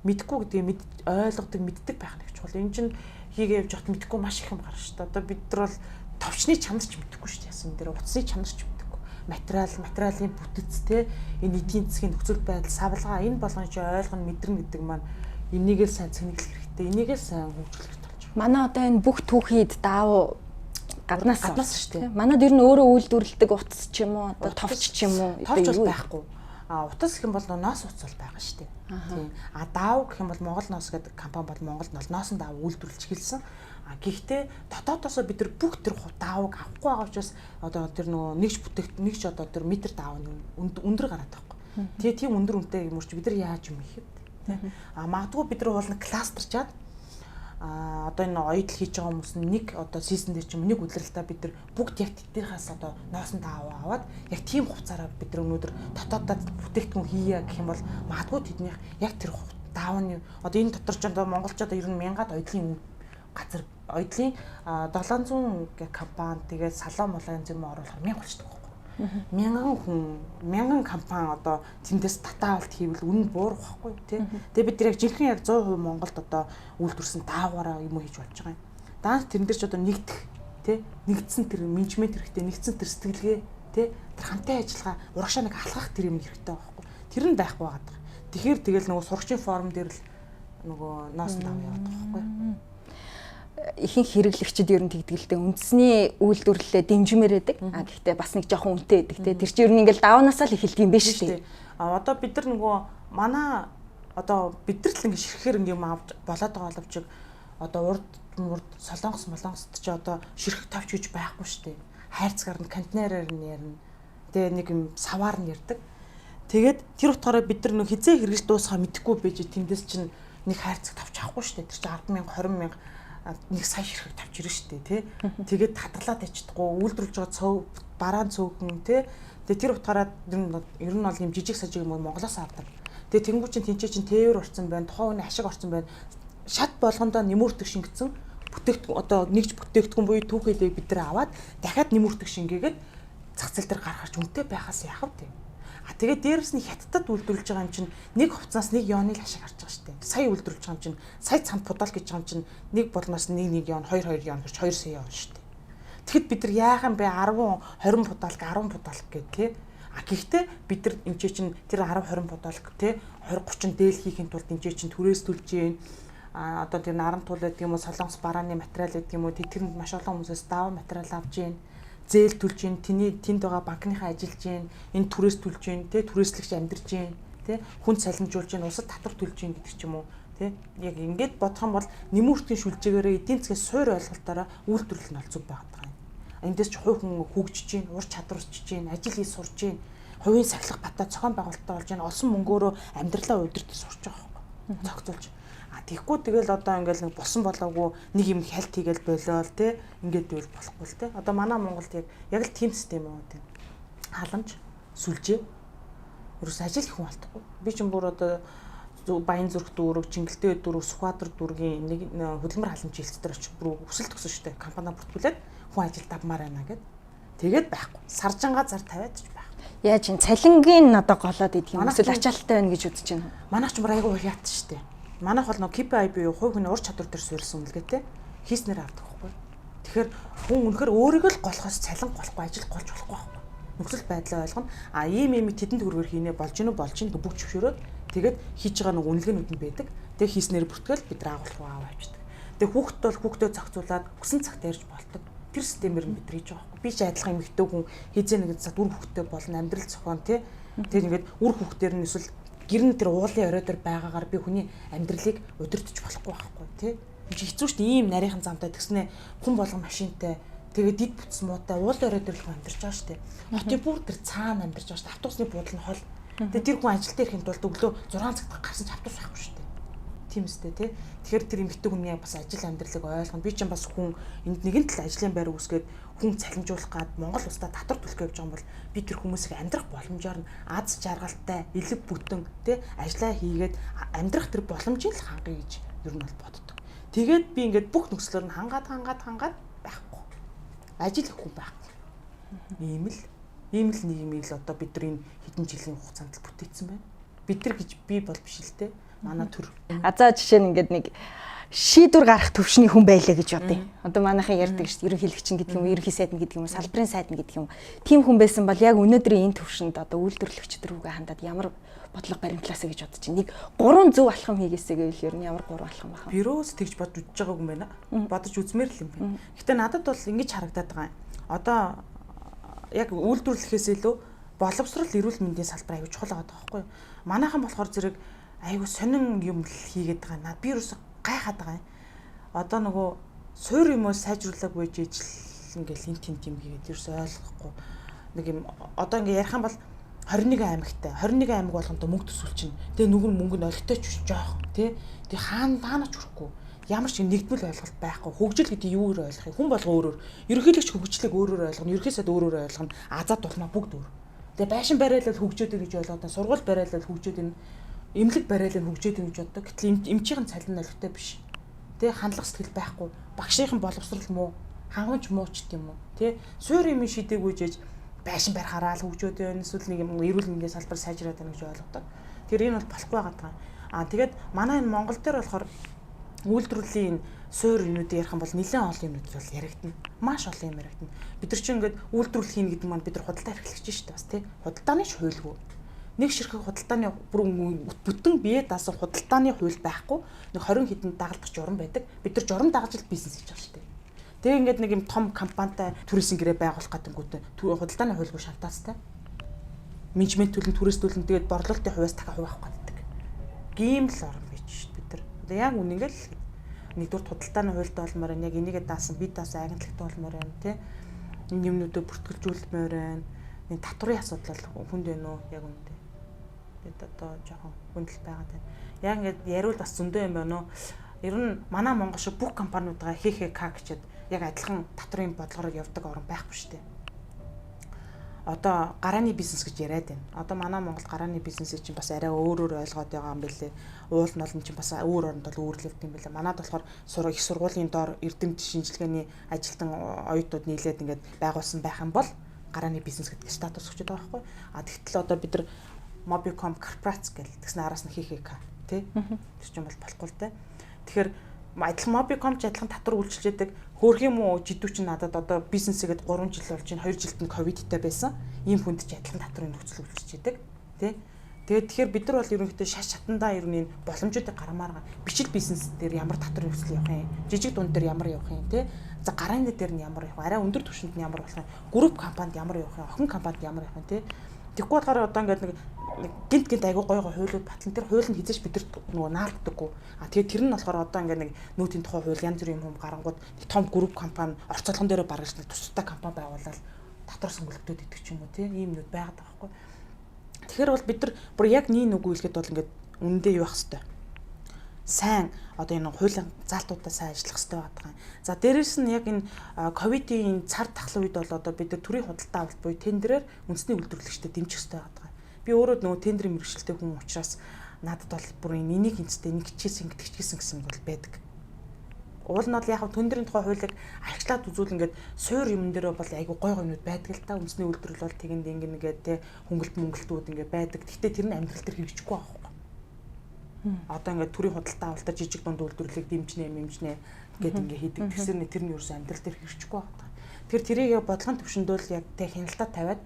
мэдхгүй гэдгийг ойлгодог, мэддэг байх нь их чухал. Энэ чинь хийгээ явж байхад мэдхгүй маш их юм гарна шүү дээ. Одоо бид нар бол товчны чанар ч мэдэхгүй шүү дээ. Яасан дээр утасны чанар ч мэдэхгүй. Материалын бүтэц те энэ эдийн засгийн нөхцөл байдал, савлгаа энэ болгон чи ойлгоно, мэдэрнэ гэдэг маань энийг л сайн цэнэглэх хэрэгтэй. Энийг л сайн хөгжүүлэх хэрэгтэй болж байна. Манай одоо энэ бүх түүхийд даав гаднаас шүү дээ. Манад ер нь өөрөө үйлдвэрлэдэг утас ч юм уу, одоо товч ч юм уу, товч бол байхгүй. А утас гэх юм бол ноос утас бол байгаа шүү дээ. Тийм. А даав гэх юм бол Монгол ноос гэдэг компани бол Монголд ноосон даав үйлдвэрлэж эхэлсэн. А гэхдээ дотоодосоо бид нар бүх тэр даавыг авахгүй байгаа учраас одоо тэр нөгөө нэгж бүтээгт нэгж одоо тэр метр даав нь өндөр гараад байхгүй. Тэгээ тийм өндөр үнэтэй юм чи бид нар яаж юм хийх вэ? Тийм. А магадгүй бид нар уулна кластерчаад а одоо энэ оёдл хийж байгаа хүмүүс нь нэг одоо сизон дээр ч юм нэг удирдалтаа бид нар бүгд яг тэднийхээс одоо ноосон дааваа аваад яг тийм хувцаараа бид нар өнөөдөр дотоодоо бүтээгдэхүүн хийе гэх юм бол магадгүй тэднийх яг тэр даавны одоо энэ дотор ч одоо монголчууд ер нь мянгаад оёдлын газар оёдлын 700 компани тэгээд салон молон юм оруулахар 1000 болчихдог байхгүй. Мянган хүн, мянган компани одоо тэндээс татаавалт хийвэл үнэ буурах байхгүй тий. Тэгээ бид нар яг жинхэнэ яг 100% Монголд одоо үйлдвэрсэн даавгаараа юм хийж болж байгаа юм. Даанч тэрэн дээр ч одоо нэгдэх тий, нэгдсэн тэр менежмент хэрэгтэй, нэгдсэн тэр сэтгэлгээ тий, тэр хамтын ажиллагаа, урагшаа нэг алхах тэр юм хэрэгтэй байхгүй. Тэр нь байхгүй байгаа. Тэгэхээр тэгэл нөгөө сурагчийн форум дээр л нөгөө ноос тав яваад байгаа байхгүй. Ихэнх хэрэглэгчид ер нь тэгдэг л дээ, үндэсний үйлдвэрлэлээ дэмжмээр байдаг. А гэхдээ бас нэг жоохон үнэтэй байдаг те. Тэр чинь ер нь ингээл даваанаасаа л эхэлдэг юм биш үү? А одоо бид нар нөгөө манай одоо бид нар л ингэ ширхээр ингэ юм авч болоод байгаа боловч одоо урд Солонгос молонгост ч одоо ширхэг тавч гэж байхгүй шүү дээ. Хайрцгаар нь контейнераар нь ярина. Тэгээ нэг юм саваар нь ярддаг. Тэгээд тэр утгаараа бид нар нөх хизээ хэрэгж дуусгаа мэдэхгүй байж тэндээс чинь нэг хайрцаг тавч авахгүй шүү дээ. Тэр чинь 10 мянга 20 мянга нэг сая ширхэг тавч ирнэ шүү дээ, тий. Тэгээд хадгалаад ячдаггүй, үйлдвэрлэж байгаа цөв бараан цөөхөн, тий. Тэгээд тэр утгаараа ер нь бол юм жижиг сажиг юм Монголоос авдаг. Тэгээд тэнгуү чинь тэнцээ чинь тээвэр орсон байна, тухайн хүний ашиг орсон байна. Шат болгондоо нэмүүртэг шингэсэн бүтээгдэхүүн одоо нэгж бүтээгдэхүүн буюу түүхэлийг бид нар аваад дахиад нэмүүртэг шингээгээд зах зээл дээр гаргаж үнэтэй байхаас яах вэ? А тэгээд дээрэс нь хятадд үйлдвэрлэж байгаа юм чинь нэг хувцаас нэг ёоны л ашиг харж байгаа шүү дээ. Сая үйлдвэрлэж байгаа юм чинь сая цамд пудал гэж байгаа юм чинь нэг болноос нэг нэг ёон 2 2 ёон гэж 2 сая ёон шүү дээ. Тэгэхэд бид нар яах юм бэ 10 20 пудалг 10 пудалг гэх тээ. А гэхдээ бид нар энэ чинь тэр 10 20 пудалг тээ 20 30 дээл хийхин тулд энэ чинь түрээс төлж гин. А одоо тэр наран туул гэдэг юм уу, солонгос барааны материал гэдэг юм уу, тэрэнд маш олон хүмүүсээс даваа материал авч гин. Зээл төлж гин, тэний тэнд байгаа банкныхаа ажиллаж гин, энэ түрээс төлж гин, тэ түрээслэгч амьдарч гин, тэ хүн цалинжуулж гин, улсад татвар төлж гин гэдэг ч юм уу, тэ яг ингээд бодох юм бол нэмүүртийн шүлжээгээрээ эдийн засгийн суур ойлголтоороо үйлдвэрлэл нь ол зүг байгаад байгаа юм. Эндээс ч хувь хүн хөгжиж гин, ур чадварчж гин, ажил хийж сурж гин, хувийн сахилах батаа зохион байгуулалттай болж гин, олсон мөнгөөрөө амьдралаа удирдах сурч байгаа байхгүй. Зохицуулж. А тэгэхгүй тэгэл одоо ингээл нэг босон болоогүй нэг юм хальт хийгээл болиол те ингээд байвал болохгүй л те. Одоо манай Монголд яг л тийм систем аа тийм. Халамж, сүлжээ. Ерөөс ажил их хүн алдахгүй. Би ч бүр одоо Баян зүрх дүүрэг, Чингэлтэй дүүрэг, Сүхбаатар дүүргийн нэг хөдөлмөр халамж хилцээр дээр очиж бүр өсөлт өгсөн шүү дээ. Компани бүртгүүлээд хүн ажил давмаар байна гэд. Тэгээд байхгүй. Саржангаа зар тавиад ч байхгүй. Яаж ин цалингийн одоо голоод идэх юм эсвэл ачаалттай байна гэж үзэж байна. Манайх ч бүр айгүй хятад шүү дээ. Манайх бол нөгөө KPI буюу хувь хүний ур чадвар дээр суурилсан үнэлгээтэй хийснээр авдаг байхгүй. Тэгэхээр хүн үнэхээр өөрийгөө л голохоос цалин голохгүй ажил голж болохгүй байхгүй. Нөхцөл байдлаа ойлгоно. А ийм ийм тэдэнд төгрөгөөр хийнэ болж гинүү болж гин бүх зөвшөөрөөд тэгээд хийж байгаа нэг үнэлгээнүүд нь байдаг. Тэгээд хийснээр бүртгэл бид нар агуулах руу аваа авчдаг. Тэгээд хүүхд бол хүүхдээ зохицуулаад хүсэн цагт ярьж болдог. Тэр системээр нь бид нар хийж байгаа байхгүй. Би ч адилхан эмэгтэй хүн хизээ нэг цаг үр хүүхдтэй болно, амьдрал зохион тий. Тэгээд ингээд үр хүүхдээр нь эсвэл гэр нь тэр уулын орой дээр байгаагаар би хүний амьдралыг удирдах болохгүй байхгүй тий. Энд чи хэцүү шүү дээ ийм нарийнхан замтай тэгснэ хүн болгон машинтай тэгээд дид бүтс муутай уулын орой дээр л хүн амьдарч байгаа шүү дээ. Хотын бүр тэр цаана амьдарч байгаа шүү дээ. Автобусны буудлын хол. Тэгээд тэр хүн ажил дээр ирэхэд тулд өглөө 6 цагт гарсан ч автобус байхгүй шүү дээ. Тийм үстэй тий. Тэгэхээр тэр эмэгтэй хүний бас ажил амьдралыг ойлгоно. Би ч бас хүн энд нэгэн тал ажлын байр үүсгээд хүн цалинжуулах гад Монгол улсдаа татвар төлөх гэж байгаа юм бол би тэр хүмүүсийг амьдрах боломжоор нь аз жаргалтай, элэг бүтэн тий ажлаа хийгээд амьдрах тэр боломжийг л хангая гэж ер нь бол боддог. Тэгээд би ингээд бүх нөхцлөөр нь хангаад байхгүй. Ажил их хүн байхгүй. Ийм л нийгмийг л одоо бид нар энэ хэдэн жилийн хугацаанд л бүтээсэн байна. Бид нар гэж би бол биш л те. Манай төр. А за жишээ нь ингээд нэг шийдвэр гаргах төвшний хүн байлаа гэж бодъё. Одоо манайхан ярьдаг шүү дээ. Ерөнхийлөгч нь гэдэг юм уу, ерөнхий сайд нь гэдэг юм уу, салбарын сайд нь гэдэг юм уу. Тийм хүн байсан бол яг өнөөдрийн энэ төвшөнд одоо үйлдвэрлэгчд рүүгээ хандаад ямар бодлого баримтлаасаа гэж бодож чинь. Нэг 3 зөв алхам хийгээсэй гэвэл ер нь ямар 3 алхам байх вэ? Бюроос тэгж бодож үзэж байгаагүй юм байна. Бодож үзмээр л юм байна. Гэтэ надад бол ингэж харагдаад байгаа юм. Одоо яг үйлдвэрлэхээс илүү боловсрол эрүүл мэндийн салбар аюу чухал байгаа байхгүй юу? Манайхан болохоор зэрэг аюу сонин юм л хийгээд байгаа. Наад би юусоо гайхаад байгаа юм. Одоо нөгөө суур юм уу сайжруулаагүй жижил ингээл эн тент юм хийгээд юусоо ойлгохгүй. Нэг юм одоо ингээ ярих юм бол 21 аймагтай 21 аймаг болгондоо мөнгө төсөөл чинь. Тэгээ нүгэн мөнгө нь олигтой ч биш жоох тий. Тэгээ хаана таана ч хүрэхгүй. Ямар ч нэгдмэл ойлголт байхгүй. Хөгжил гэдэг юу өөр ойлгох юм? Хүн болго өөрөөр. Ерөнхийлөгч хөгжлийг өөрөөр ойлгоно. Ерөнхий сайд өөрөөр ойлгоно. Азад дулмаа бүгд өөр. Тэгээ байшин бариалал хөгжөөд гэж ойлгоод, сургууль бариалал хөгжөөд энэ эмнэлэг бариалал хөгжөөд гэж боддог. Гэтэл эмчийн цалин олигтой биш. Тэ хандлага сэтгэл байхгүй. Багшийн боловсрал муу, хангамж муу ч гэм үү. Тэ суур юм шидээгүй жээж Байшин барихаараа л хөгжөөд байна. Эсвэл нэг юм эрүүл мэндийн салбар сайжраад байна гэж ойлгодог. Тэр энэ бол болохгүй байгаа даа. Аа тэгээд манай энэ Монгол дээр болохоор үйлдвэрлэлийн суур юмнуудыг ярих юм бол нэлээд олон юмнууд бол яригдана. Маш олон юм яригдана. Бид нар чинь ингээд үйлдвэрлэл хийнэ гэдэг маань бид нар худалдаа эрхлэгч шүү дээ бас тий. Худалдааны ч хуйлгүй. Нэг ширхэг худалдааны бүр бүтэн бие даасан худалдааны хууль байхгүй. Нэг 20 хэдэн дагалдах журам байдаг. Бид нар журам дагаж л бизнес хийж байгаа шүү дээ. Тэгээ ингээд нэг юм том компанитай түрээсийн гэрээ байгуулах гэдэггүүтээ худалдааны хуйлгүй шантаацтай. Менежмент төлөн, түрээс төлөн, тэгээд борлуулалтын хувьас дахиад хувь авах гэдэг. Гийм л орон бич шүү дээ бид нар. Одоо яг үнэнгээ л нэгдүгээр худалдааны хуйлтай болмоор байна. Яг энийгээ даасан, би даасан агентлагтай болмоор байна тий. Энэ юмнуудыг бүртгэлжүүлмээр байна. Энэ татврын асуудал бол хүнд байна уу? Яг үнэндээ. Тэгээд одоо жоохон хүндэл байгаад байна. Яг ингээд яриул бас зөндөө юм байна уу? Ер нь манай Монгол шиг бүх компаниудаа ХХК гэчихэд яг адилхан татврын бодлогоор явдаг орн байхгүй шүү дээ. Одоо гарааны бизнес гэж яриад байна. Одоо манай Монгол гарааны бизнесийг чинь бас арай өөрөөр ойлгоод байгаа юм билээ. Уул нь чинь бас өөр оронд бол өөрлөгдөх юм билээ. Манад болохоор их сургуулийн доор эрдэмт шинжилгээний ажилтан оюутнууд нийлээд ингээд байгуулсан байх юм бол гарааны бизнес гэдэг статус өгчөд байгаа байхгүй. А тэгтэл одоо бид нар Mobicom Corporates гэл тэгсэн араас нь ХХК тий. Тэр чинь бол болохгүй л дээ. Тэгэхээр адилхан Mobicom ч адилхан татвар үйлчилж яадаг. Хөөх юм уу жидүү чинь надад одоо бизнесээгээд 3 жил болж байна. 2 жилд нь ковидтай байсан. Ийм хүнд ч адилхан татварын нөхцөл үйлчилж яадаг. Тэ? Тэгээд тэгэхээр бид нар бол ерөнхийдөө шаш чатандаа ер нь энэ боломжуудыг гаргамаар байгаа. Бичил бизнес дээр ямар татварын нөхцөл явах юм? Жижиг дунд дээр ямар явах юм, тэ? За гарааны дээр нь ямар явах вэ? Арай өндөр түвшинд нь ямар болох юм? Групп компанид ямар явах юм? Охин компанид ямар явах юм, тэ? Тэгэхгүй болохоор одоо ингээд нэг гинт гинт айгуу гой гой хуулиуд батлан тэр хууль нь хизээш бидэрт нөгөө наалддаггүй. А тэгээд тэр нь болохоор одоо ингээд нэг нүүтийн тухай хууль янз бүрийн юм гарангууд нэг том групп компани орцоолгон дээрээ баргаж нэг тусдаа компани байгуулаад татвар сөнгөлөгдөд идэх ч юм уу тийм ийм нүд байгаад байгаа байхгүй. Тэгэхээр бол бид нар бүр яг нэг үгүй хэлэхэд бол ингээд үнэндээ юу ах хэвээр сайн одоо энэ хуулийн заалтуудаа сайн ажиллах хэрэгтэй байдаг юм. За дээрэс нь яг энэ ковидын цар тахлын үед бол одоо бид нар төрийн худалдаа авалт буюу тендерээр үндэсний үйлдвэрлэгчдэд дэмжих хэрэгтэй байдаг юм. Би өөрөө нөгөө тендерийн мэргэжилтэй хүн учраас надад бол бүр энэ энийг энэстэй нэг хичээсэн ингэдэг хичээсэн гэсэн бол байдаг. Уул нь бол яг тендерийн тухай хуулийг арчлаад үзүүл ингээд суур юмн дээр бол айгу гой гойнууд байдаг л та. Үндэсний үйлдвэрлэл бол тэгэнд ингэ нэгээ те хөнгөлт мөнгөлтүүд ингээ байдаг. Гэхдээ тэр нь амьдрал дээр хэрэгжихгүй байгаа байхгүй. Одоо ингээд төрийн худалдаа авалтаар жижиг дунд үйлдвэрлэлийг дэмжинэ, мэмжинэ гэд ингээ хийдэг. Тэгсэр нэ тэр нь ерөөсөө амьдрал дээр хэрэгжихгүй байгаа. Тэр тэрийг яг бодлогын төвшөндөө л яг тэ хяналтаа тавиад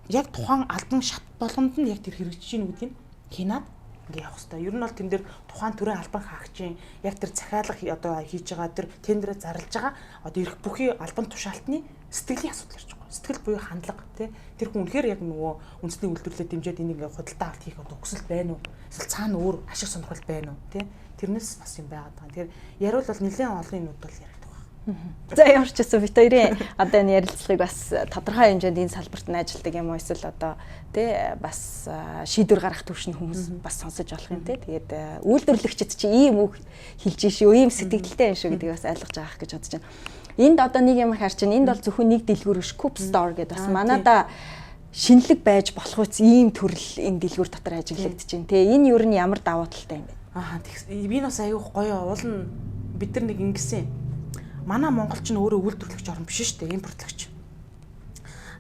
яг тухайн албан шат болгонд нь яг тэр хэрэгжиж гин гэдгийг хянаад ингээ явах хэрэгтэй. Ер нь бол тэн дээр тухайн төрийн албан хаагчийн яг тэр захиалга одоо хийж байгаа тэр тендерээ зарлж байгаа одоо эрх бүхий албан тушаалтны сэтгэлийн асуудал ярьж байгаа. Сэтгэл буюу хандлага тий. Тэр хүн үнэхээр яг нөгөө үндэсний үйлдвэрлэлээ дэмжиж энийг ингээ худалдаа авалт хийх одоо өксөл байна уу? Эсвэл цаана өөр ашиг сонирхол байна уу тий? Тэрнээс бас юм байгаад байгаа. Тэгэхээр яриул бол нэлээд олон юмуд бол яригдах байна. За ямар ч гэсэн бид хоёрын одоо энэ ярилцлагыг бас тодорхой хэмжээнд энэ салбарт нь ажилладаг юм уу эсвэл одоо тий бас шийдвэр гаргах түвшин хүмүүс бас сонсож болох юм тий. Тэгээд үйлдвэрлэгчид чи ийм үг хэлж шүү, ийм сэтгэлдэлтэй юм шүү гэдгийг бас ойлгож байгаа гэж бодож байна. Энд одоо нэг юм харж байна. Энд бол зөвхөн нэг дэлгүүр биш, Coop Store гэдэг бас манада шинэлэг байж болох үс ийм төрөл энэ дэлгүүр дотор ажиглагдаж байна. Тэ энэ юу нь ямар давуу талтай юм бэ? Аа би бас аюух гоё уул нь бид нар нэг ингэсэн. Манай Монгол ч өөрөө үйлдвэрлэгч орн биш шүү дээ, импортлогч.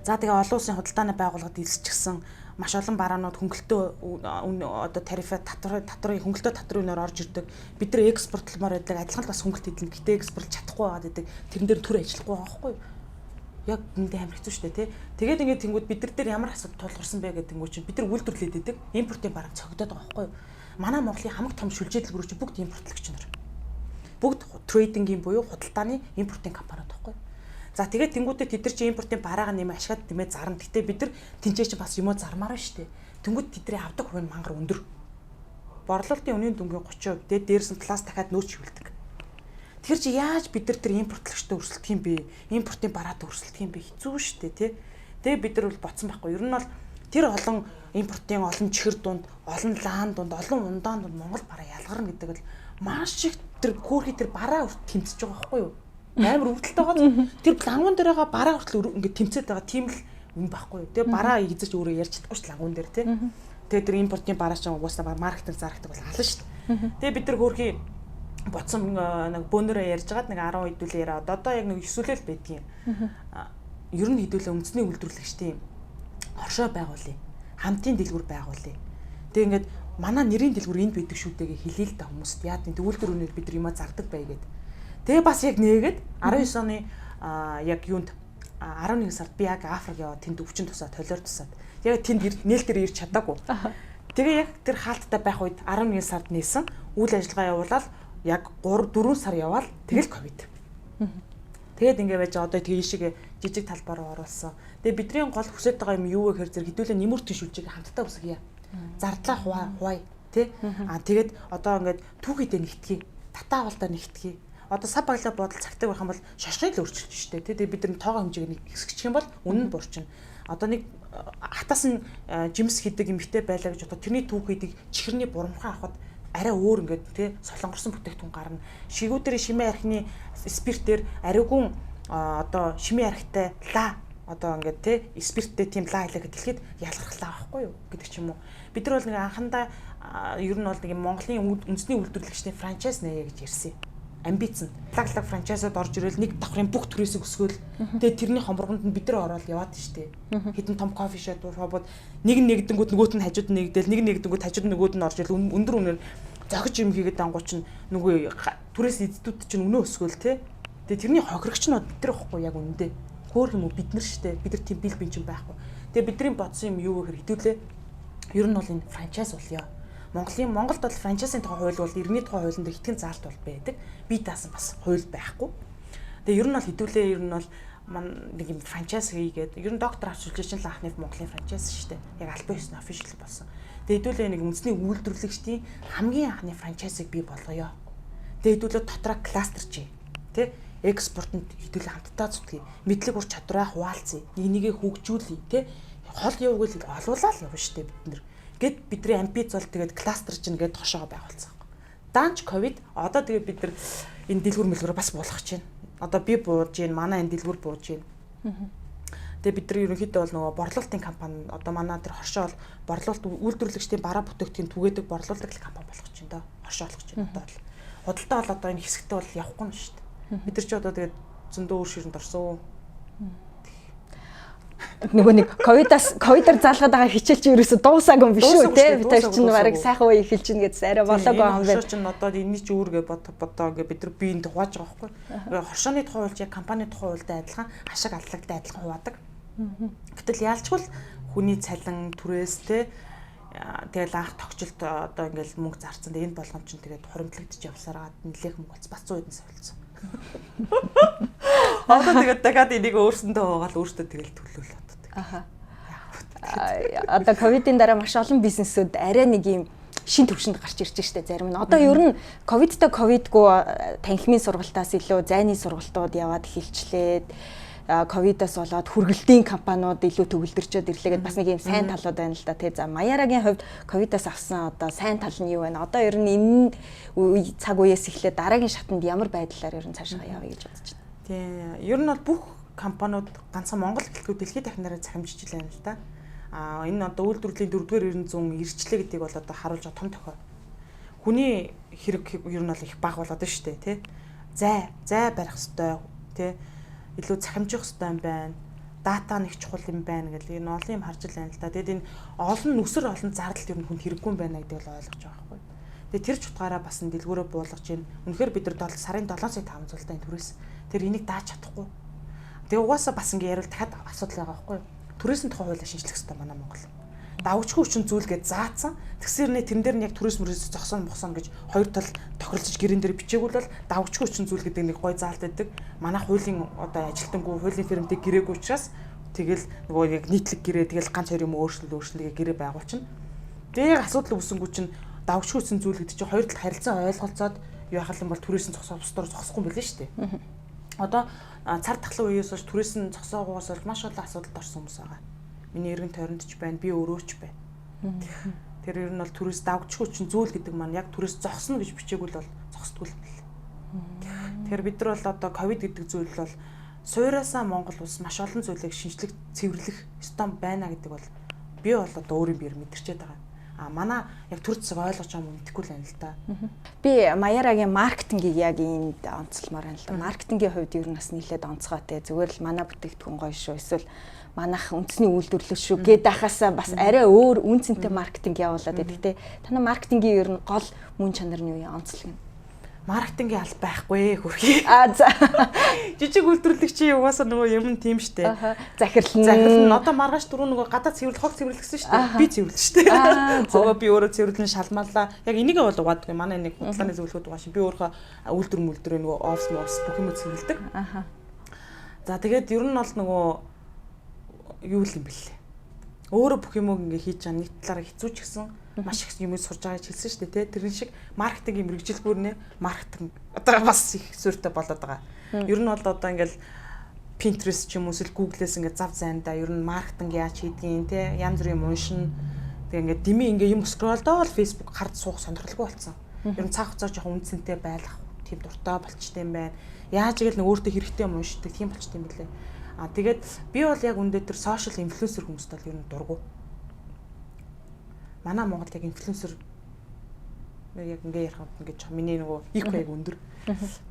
За тэгээ олон улсын худалдааны байгууллагад элсчихсэн маш олон бараанууд хөнгөлтөө одоо тарифаа татварын хөнгөлтөө татварын үнээр орж ирдэг. Бид нар экспортлмоор байдаг. Адилхан л бас хөнгөлт эдлэн. Гэтэ экспорт чадахгүй байгаад байдаг. Тэрэн дээр төр ажиллахгүй байгаа байхгүй юу? Яг үүндээ амар хэцүү шүү дээ, тий. Тэгээд ингээд тэнгууд бид нар дээр ямар асуудал тулгарсан бэ гэдэг тэнгууд чинь бид нар үйлдвэрлээд идэг. Импортын бараа цогдоод байгаа байхгүй юу? Манай Монголын хамаг том шүлжээ дэлгүүр чинь бүгд импортлогч нар. Бүгд трейдингийн буюу худалдааны импортын компаниуд байхгүй юу? За тэгээд тэнгуүтээ тэд нар чи импортын бараагаа нэмээ ашгаад нэмээ зарна. Гэтэ бид нар тэнцээ чи бас юмоо зармаар байна шүү дээ. Тэнгүүд тэдний авдаг хувь нь мангар өндөр. Борлуулалтын үнийн дүнгийн 30%, тэгээд дээрс нь плюс дахиад нөөц шивэлдэг. Тэр чи яаж бид нар тэр импортлогчтой өрсөлдөх юм бэ? Импортын бараатай өрсөлдөх юм бэ? Хэцүү шүү дээ, тий. Тэгээ бид нар бол ботсон байхгүй. Ер нь бол тэр олон импортын олон чихэр дунд, олон лаан дунд, олон ундаан дунд Монгол бараа ялгарна гэдэг л маш их тэр хөөрхий тэр бараа хүрт тэмцэж байгаа байхгүй юу? Амар өвдөлт байгаа. Тэр лангуун дээр байгаа бараа хүртэл ингээд тэмцээд байгаа тийм л юм байхгүй юу? Тэгээ бараа эзэж өөрөө ярьж чадахгүй ш лангуун дээр тий. Тэгээ тэр импортын бараа чинь угаасаа маркетинг зарагдаг бол ална шүү дээ. Тэгээ бид нар хөөрхий ботсон нэг бөөнөрөө ярьж байгаад нэг 10 хэдүүлээ яриад одоо яг нэг өсвөлэл байдгийн. Ер нь хэдүүлээ үндэсний үйлдвэрлэгчдийн Хоршоо байгуулъя. Хамтын дэлгүүр байгуулъя. Тэгээ ингээд манай нэрийн дэлгүүр энд байдаг шүү дээ гэж хэлээ л да хүмүүст. Яа тийм төгөлдөр үнээр бид нар юмаа зардаг бай гэд. Тэгээ бас яг нээгээд 19 оны яг юунд 11 сард би яг Африк яваад тэнд өвчин тусаад толиор тусаад яг тэнд нээлтээр ирж чадаагүй. Тэгээ яг тэр хаалттай байх үед 11 сард нээсэн, үйл ажиллагаа явуулаад яг 3 4 сар яваал тэгэл ковид. Тэгээд ингээ байж одоо тэгээ ийшээ жижиг талбар руу оруулсан. Тэгээ бидний гол хүсэж байгаа юм юу вэ гэхээр зэрэг хэдүүлээ нэмэр түн шүлжээг хамтдаа үсгийе. Зардлаа хуваа тий. Аа тэгээд одоо ингээд түүхийдээ нэгтгэе. Татаа авалтаа нэгтгэе. Одоо сав баглаа бодол цагтаг байх юм бол шошгыг л өөрчилж штэ тий. Тэгээд бид нар тоогоо хэмжээг нэг хэсгчих юм бол үнэн нь буурчин. Одоо нэг хатаас нь жимс хийдэг эмэгтэй байлаа гэж одоо тэрний түүхийдийг чихэрний бурамхаа авахад арай өөр ингээд тий солонгорсон бүтээгдэхүүн гарна. Шигүүдэр шимээ архины спиртээр ариугүн одоо шимээ архитай ла одоо ингээд тий спирттэй тийм ла хэлээ дэлхийд ялгархлаа байхгүй юу гэдэг ч юм уу. Бид нар бол нэг анхандаа ер нь бол нэг Монголын үндэсний үйлдвэрлэгчдийн франчайз нээе гэж ярьсан юм. Амбиц нь лаг франчайзууд орж ирэл нэг давхрын бүх түрээсийг өсгөөл. Тэгээ тэрний хомборгонд нь бид нар ороод яваад штэ. Хэдэн том кофе шоп шопууд нэг нь нэгдэнгүүд нөгөөт нь хажууд нь нэгдэл, нэг нэгдэнгүүд хажууд нөгөөд нь орж ирэл өндөр үнээр зохиж юм хийгээд ангуу чинь нөгөө түрээс эздүүд чинь үнэ өсгөөл те. Тэгээ тэрний хохирогч нь бид нар ихгүй яг үнэндээ. Хөөх юм уу бид нар штэ. Бид нар тийм бил бин чинь байхгүй. Тэгээ бидний бодсон юм юу вэ гэхээр хэдүүлээ ер нь бол энэ франчайз болёо. Монголд бол франчайзын тухай хууль бол иргэний тухай хуулинд дээр хитгэн заалт бол байдаг. Би даасан бас хууль байхгүй. Тэгээ ер нь бол хэдүүлээ ер нь бол нэг юм франчайз хийгээд ер нь доктор авч үлжиж чинь л анхны Монголын франчайз шүү дээ. Яг албан ёсны офишл болсон. Тэгээ хэдүүлээ нэг үндэсний үйлдвэрлэгчдийн хамгийн анхны франчайзыг бий болгоё. Тэгээ хэдүүлээ дотроо кластер чи. Тэ экспортод хэдүүлээ хамтдаа зүтгэе. Мэдлэг ур чадвараа хуваалцъя. Нэг нэгээ хөгжүүлье. Тэ хол явгал олуулаа л явна шүү дээ бид нэр. Гэт бидний амбиц бол тэгээд кластер чинь гээд тошоогоо байгуулсан. Данч ковид одоо тэгээд бид нар энэ дэлгүүр мэлгүүр бас буулгах чинь. Одоо би бууж гин, манай энэ дэлгүүр бууж гин. Тэгээ бид нар ерөнхийдөө бол нөгөө борлуулалтын компани одоо манай тэр хоршоо бол борлуулалт үйлдвэрлэгчдийн бараа бүтээгдэхүүн түгээдэг борлуулдаг компани болгох чинь доо. Хоршоо болгох чинь одоо бол. Худалдаа бол одоо энэ хэсэгтээ бол явахгүй юм шүү дээ. Бид нар ч одоо тэгээд зөндөө өөр ширэнд орсон. Нөгөө нэг ковидаар заалгаад байгаа хичээл чи ерөөсө дуусаагүй юм биш үү те? Бид хоёр чинь бараг сайхан үе эхэлж гин гэдсэн арай болоогүй юм байна. Хоршоо чинь одоо энэний чи үүргээ бодоо ингээ бид нар биеинд хувааж байгаа байхгүй. Хоршооны тухай хуульч яг компани тухай хуультай адилхан хашиг аллагтай адилхан хуваадаг. Гэтэл яалчгүй хүний цалин түрээс те тэгэл анх тогтчлт одоо ингээл мөнгө зарцсан. Энэ болгон чинь тэгээд хуримтлагдчих явсараад нэлээх мөнгө болсон. Бас 100 хэдэн сая болсон. Одоо тэгээд дахиад энийг өөрсөндөө хаагаал өөртөө тэгэл төлөөл одоо. Аха. Одоо ковидын дараа маш олон бизнесүүд арай нэг юм шин төвшөнд гарч ирж штэ зарим нь. Одоо ер нь ковидтой ковидгүй танхимын сургалтаас илүү зайны сургалтууд яваад эхэлчлээд ковидоос болоод хүргэлтийн компаниуд илүү төгөлдөрчөөд ирлээгээд бас нэг юм сайн талууд байна л да тий. За Маярагийн хувьд ковидоос авсан одоо сайн тал нь юу вэ? Одоо ер нь энэ үе цаг үеэс эхлээд дараагийн шатанд ямар байдлаар ер нь цаашаа явъя гэж бодож байна? Тий. Ер нь бол бүх компаниуд ганцхан Монгол гэлтгүй дэлхийд дахинараа захимжиж байна л да. А энэ одоо үйлдвэрлэлийн 4-р 900 ирчлээ гэдгийг бол одоо харуулж байгаа том тохио. Хүний хэрэг ер нь бол их бага болоод байна шүү дээ, тий. Зай барих хэвээр тий. Илүү захимжих хэвээр юм байна. Дата нэг чухал юм байна гэл энэ олон юм харж л байна л да. Тэгэд энэ олон нүсэр олон зардалт ер нь хүнд хэрэггүй юм байна гэдгийг бол ойлгож байгаа байхгүй. Тэгээ тэр ч утгаараа бас энэ дэлгүүрээ буулгаж байна. Үнэхээр бид нар сарын 7 сая 500 энэ түрээс тэр энийг дааж чадахгүй. Тэгээ угаасаа бас ингэ яриул дахиад асуудал байгаа байхгүй. Түрээсийн тухай хуулиа шинжлэх хэрэгтэй манай Монгол. Давчгүй хүчин зүйл гэж заацсан. Тэгсэр нэ тэрэн дээр нь яг түрээс мөрөөс зогсоон богсон гэж хоёр тал тохиролцож гэрэн дээр бичээгүй бол давчгүй хүчин зүйл гэдэг нэг гой заалт байдаг. Манай хуулийн одоо ажилтнгүй хуулийн фирмтэй гэрээгүй учраас тэгэл нөгөө яг нийтлэг гэрээ тэгэл ганц хоёр юм өөрчлөл гэрээ байгуулчихна. Тэгээ асуудал үүсэнгүү чинь давчгүй хүчин зүйл гэдэг чинь хоёр тал харилцан ойлголцоод юу яхал юм бол түрээс нь зогсоо бусдаар зогсохгүй юм билээ шүү дээ. Одоо цар тахлын үеэс хойш түрээс нь зогсоогоос бол маш олон асуудалд орсон хүмүүс байгаа. Миний эргэн тойронд ч байна, би өөрөө ч байна. Тэр ер нь бол түрээс давчгүй чинь зүйл гэдэг маань яг түрээс зогсно гэж бичээгүй л бол зогсдгүй юм бэл. Тэгэхээр бид нар бол одоо ковид гэдэг зүйл бол суураасаа Монгол улс маш олон зүйлийг шинжлэх, цэвэрлэх ёстой байна гэдэг бол би бол одоо өөрийн биеэр мэдэрчээд байгаа. А манай яг төр зэсэг ойлгож байгаа юм мэдэхгүй л байна л да. Би Маярагийн маркетингийг яг энд онцлмоор байна л да. Маркетингийн хувьд ер нь бас нэлээд онцгойтой. Зүгээр л манай бүтээгдэхүүн гоё шүү. Эсвэл Манайх үндэсний үйлдвэрлэл шүү гээд ахаасаа бас арай өөр үн цэнтэй маркетинг явуулаад байдаг те. Танай маркетингийн ер нь гол мөн чанар нь юу юм, онцлог нь? Маркетингийн алба байхгүй хөрхий. А за. Жижиг үйлдвэрлэгчийн угаасаа нөгөө юм тийм штэ. Захирал нь. Захирал нь одоо маргааш түрүү нөгөө гадаад цэвэрлэх, хог цэвэрлэсэн штэ. Би цэвэрлэн штэ. Хогоо би өөрөө цэвэрлэн шалмаалаа. Яг энийг бол угаадгүй. Манай нэг худалдааны зөвлөгөөд угааш. Би өөрөө үйлдвэр мүлдвэрээ нөгөө офс мofс бүх юм цэвэрлэдэг. За тэгээд ер нь бол нөгөө юу л юм бэлээ. Өөрөө бүх юм ингээ хийж чаа нэг талаараа хэцүү ч гэсэн маш их юм сурж байгаа гэж хэлсэн шүү дээ, тэ. Тэрэн шиг маркетингийн мэргэжилбүр нэ маркетинг одоо бас их суурьтай болоод байгаа. Ер нь бол одоо ингээл Pinterest ч юм уу эсвэл Google-ээс ингээд зав зайндаа ер нь маркетинг яаж хийдгийг те, янз бүрийн юм уншина. Тэгээ ингээд дими ингээд юм скролдоо л Facebook хард суух сонирхолгүй болсон. Ер нь цаг хугацаа жоохон үнцэнтэй байлах тийм дуртай болчтой юм байна. Яаж игээл нэг өөртөө хэрэгтэй юм уншдаг тийм болчтой юм билээ. А тэгээд би бол яг үндэ тэр social influencer хүмүүст бол ер нь дургу. Манай Монголд яг инфлюенсер яг ингээ ярих юм ингээ миний нөгөө IQ яг өндөр.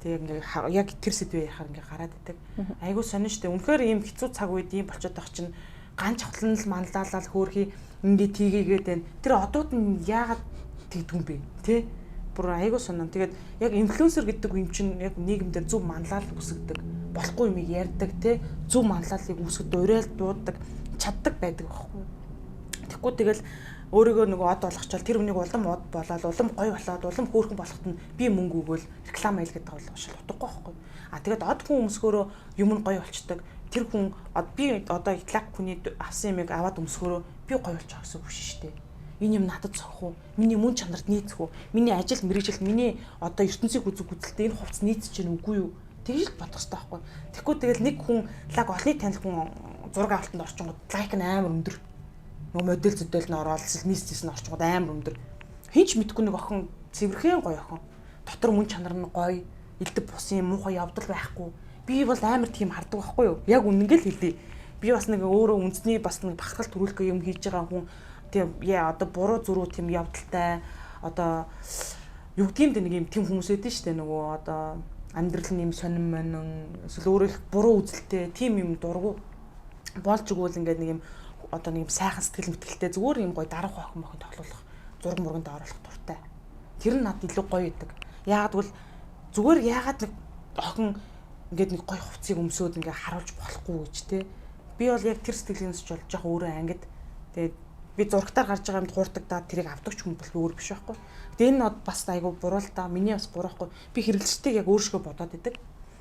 Тэгээ ингээ яг тэр сэдвээ ярихаар ингээ гараад идэг. Айгуу сонин штэ. Үнэхээр ийм хэцүү цаг үед ийм болчиход байх чинь ганц хавтлан л манлайлал хөөрхий ингээ тийгээгээд байна. Тэр одууд нь яагаад тэгдэг юм бэ? Тэ? Бүр айгуу сонин. Тэгээд яг инфлюенсер гэдэг юм чинь яг нийгэмдэр зөв манлайлал үүсгэдэг. Болохгүй юмыг ярьдаг, тэ? Зөв манлайллыг үүсгэдэг, уриал дууддаг, чаддаг байдаг байхгүй. Тэгэхгүй тэгэл өөрийгөө нөгөө од болгочвол тэр хүнийг улам од болоод, улам гоё болоод, улам хөөрхөн болоход нь би мөнгө өгөөл реклам хийл гэдэг бол шал утгагүй байхгүй. А тэгээд од хүн өмсгөөрөө юм нь гоё болчдөг. Тэр хүн би одоо итлак хүний авсан юмыг аваад өмсгөөрөө би гоё болж байгаа гэсэн үг биш шүү дээ. Энэ юм надад зохих уу? Миний мөн чанарт нийцэх үү? Миний ажил мэргэжил, миний одоо ертөнцийг үзэх үзэлтэй энэ хувцас нийцэж гэнэ үгүй юу? Тэгж л бодох хэрэгтэй байхгүй. Тэгэхгүй тэгэл нэг хүн лаг олонний танил хүн зураг авалтанд орчингууд лайк нь амар өндөр. Нөгөө модель зөдөл нь ороод мистэс нь орчингууд амар өндөр. Хинч мэдгүй нэг охин цэвэрхэн гоё охин. Дотор мөн чанар нь гоё, элдв бусын муухай явдал байхгүй. Би бол амар тийм хардаг байхгүй юу? Яг үнэнгээ л хэлье. Би бас нэг өөрөө үндэсний бас нэг бахархал төрүүлэх юм хийж байгаа хүн. Тийм яа одоо буруу зүрүү тийм явдалтай одоо юу гэдгийг нэг юм тийм хүмүүс өгдөн штэ нөгөө одоо амьдрал нь юм сонин монин эсвэл өөрөө их буруу үзэлтэй тийм юм дургу болж игэл ингээд нэг юм одоо нэг юм сайхан сэтгэл мэтгэлтэй зүгээр юм гоё дарах охин мохин тоглох зураг мурганд оруулах дуртай. Тэр нь надад илүү гоё идэг. Яагаад гэвэл зүгээр яагаад нэг охин ингээд нэг гоё хувцсыг өмсөөд ингээд харуулж болохгүй гэж те. Би бол яг тэр сэтгэлгээс ч бол жоох өөрөө ангид. Тэгээд би зурагтаар гарч байгаа юмд хуурдагдаад тэрийг авдаг ч юм бол би өөр биш байхгүй. Тэгээд энэ бас айгу буруу л та. Миний бас буруу байхгүй. Би хэрэглэгчдийг яг өөршгөө бодоод идэг.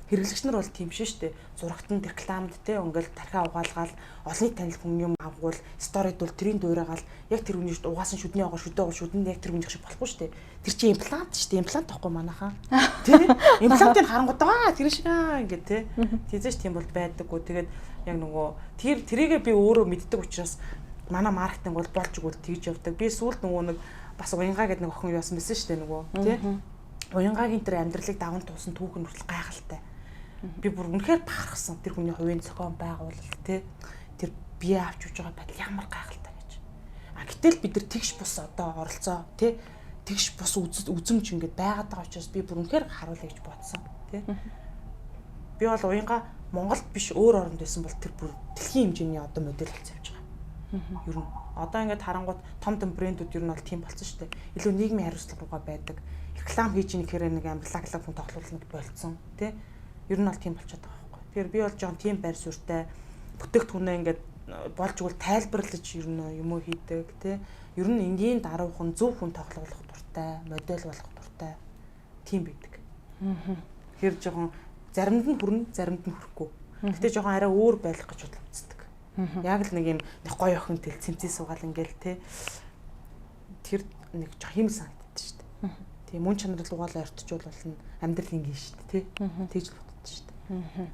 Хэрэглэгч нар бол тийм шин штэ. Зурагтанд, рекламд те ингээл тархиа угаалгаал олонний танил хүн юм авгуул, сторид бол тэрийн дуурайгаал яг тэр хүний угаасан шүдний огоо шүдээ шүдэнд яг тэр хүнийх шиг болохгүй штэ. Тэр чинь имплант штэ. Имплант тахгүй манайхаа. Тэ? Имплантыг харангууд аа тэр шиг аа ингээ те. Тийзээш тийм бол байдаггүй. Тэгээд яг нөгөө тэр тэрийгээ би өөрөө мэддэг учраас манай маркетинг бол болж игэл тэгж явдаг. Би сүүлд нөгөө нэг бас уянгаа гэдэг нэг охин яасан байсан штэ нөгөө тий. Уянгагийн тэр амьдралыг даван туусан түүх нь хүртэл гайхалтай. Би бүр үнэхээр бахархсан тэр хүний хувийн зохион байгуулалт тий. Тэр бие авч явж байгаа байдал ямар гайхалтай гэж. А гэтэл бид нар тэгш бус одоо оролцоо тий. Тэгш бус үзэмж ингээд байгаад байгаа учраас би бүр үнэхээр харуулъя гэж бодсон тий. Би бол уянгаа Монголд биш өөр оронд байсан бол тэр бүр дэлхийн хэмжээний одоо модель болсон явж байгаа. Ер нь одоо ингээд харангуут том том брэндүүд ер нь бол тийм болсон шүү дээ. Илүү нийгмийн хариуцлага руугаа байдаг. Реклам хийж ийн гэхээр нэг амар лаг лаг хүн тоглуулна болцсон тий. Ер нь бол тийм болчиход байгаа байхгүй. Тэгэхээр би бол жоон тийм байр суурьтай бүтээгдэхүүнээ ингээд болж игэл тайлбарлаж ер нь юм уу хийдэг тий. Ер нь энгийн даруухан зөв хүн тоглуулах дуртай, модель болох дуртай тийм байдаг. Тэгэхээр жоохон заримд нь хүрнэ, заримд нь хүрэхгүй. Гэтэ жоохон арай өөр байх гэж бодлоо үздэг. Яг л нэг юм нэг гоё охин тэл цэмцээ суугаал ингээл те. Тэр нэг жоо хим санагддаг шүү дээ. Тийм мөн чанар руугаал ойртчул болно амьдрал ингийн шүү дээ те. Тэгж л боддог шүү дээ.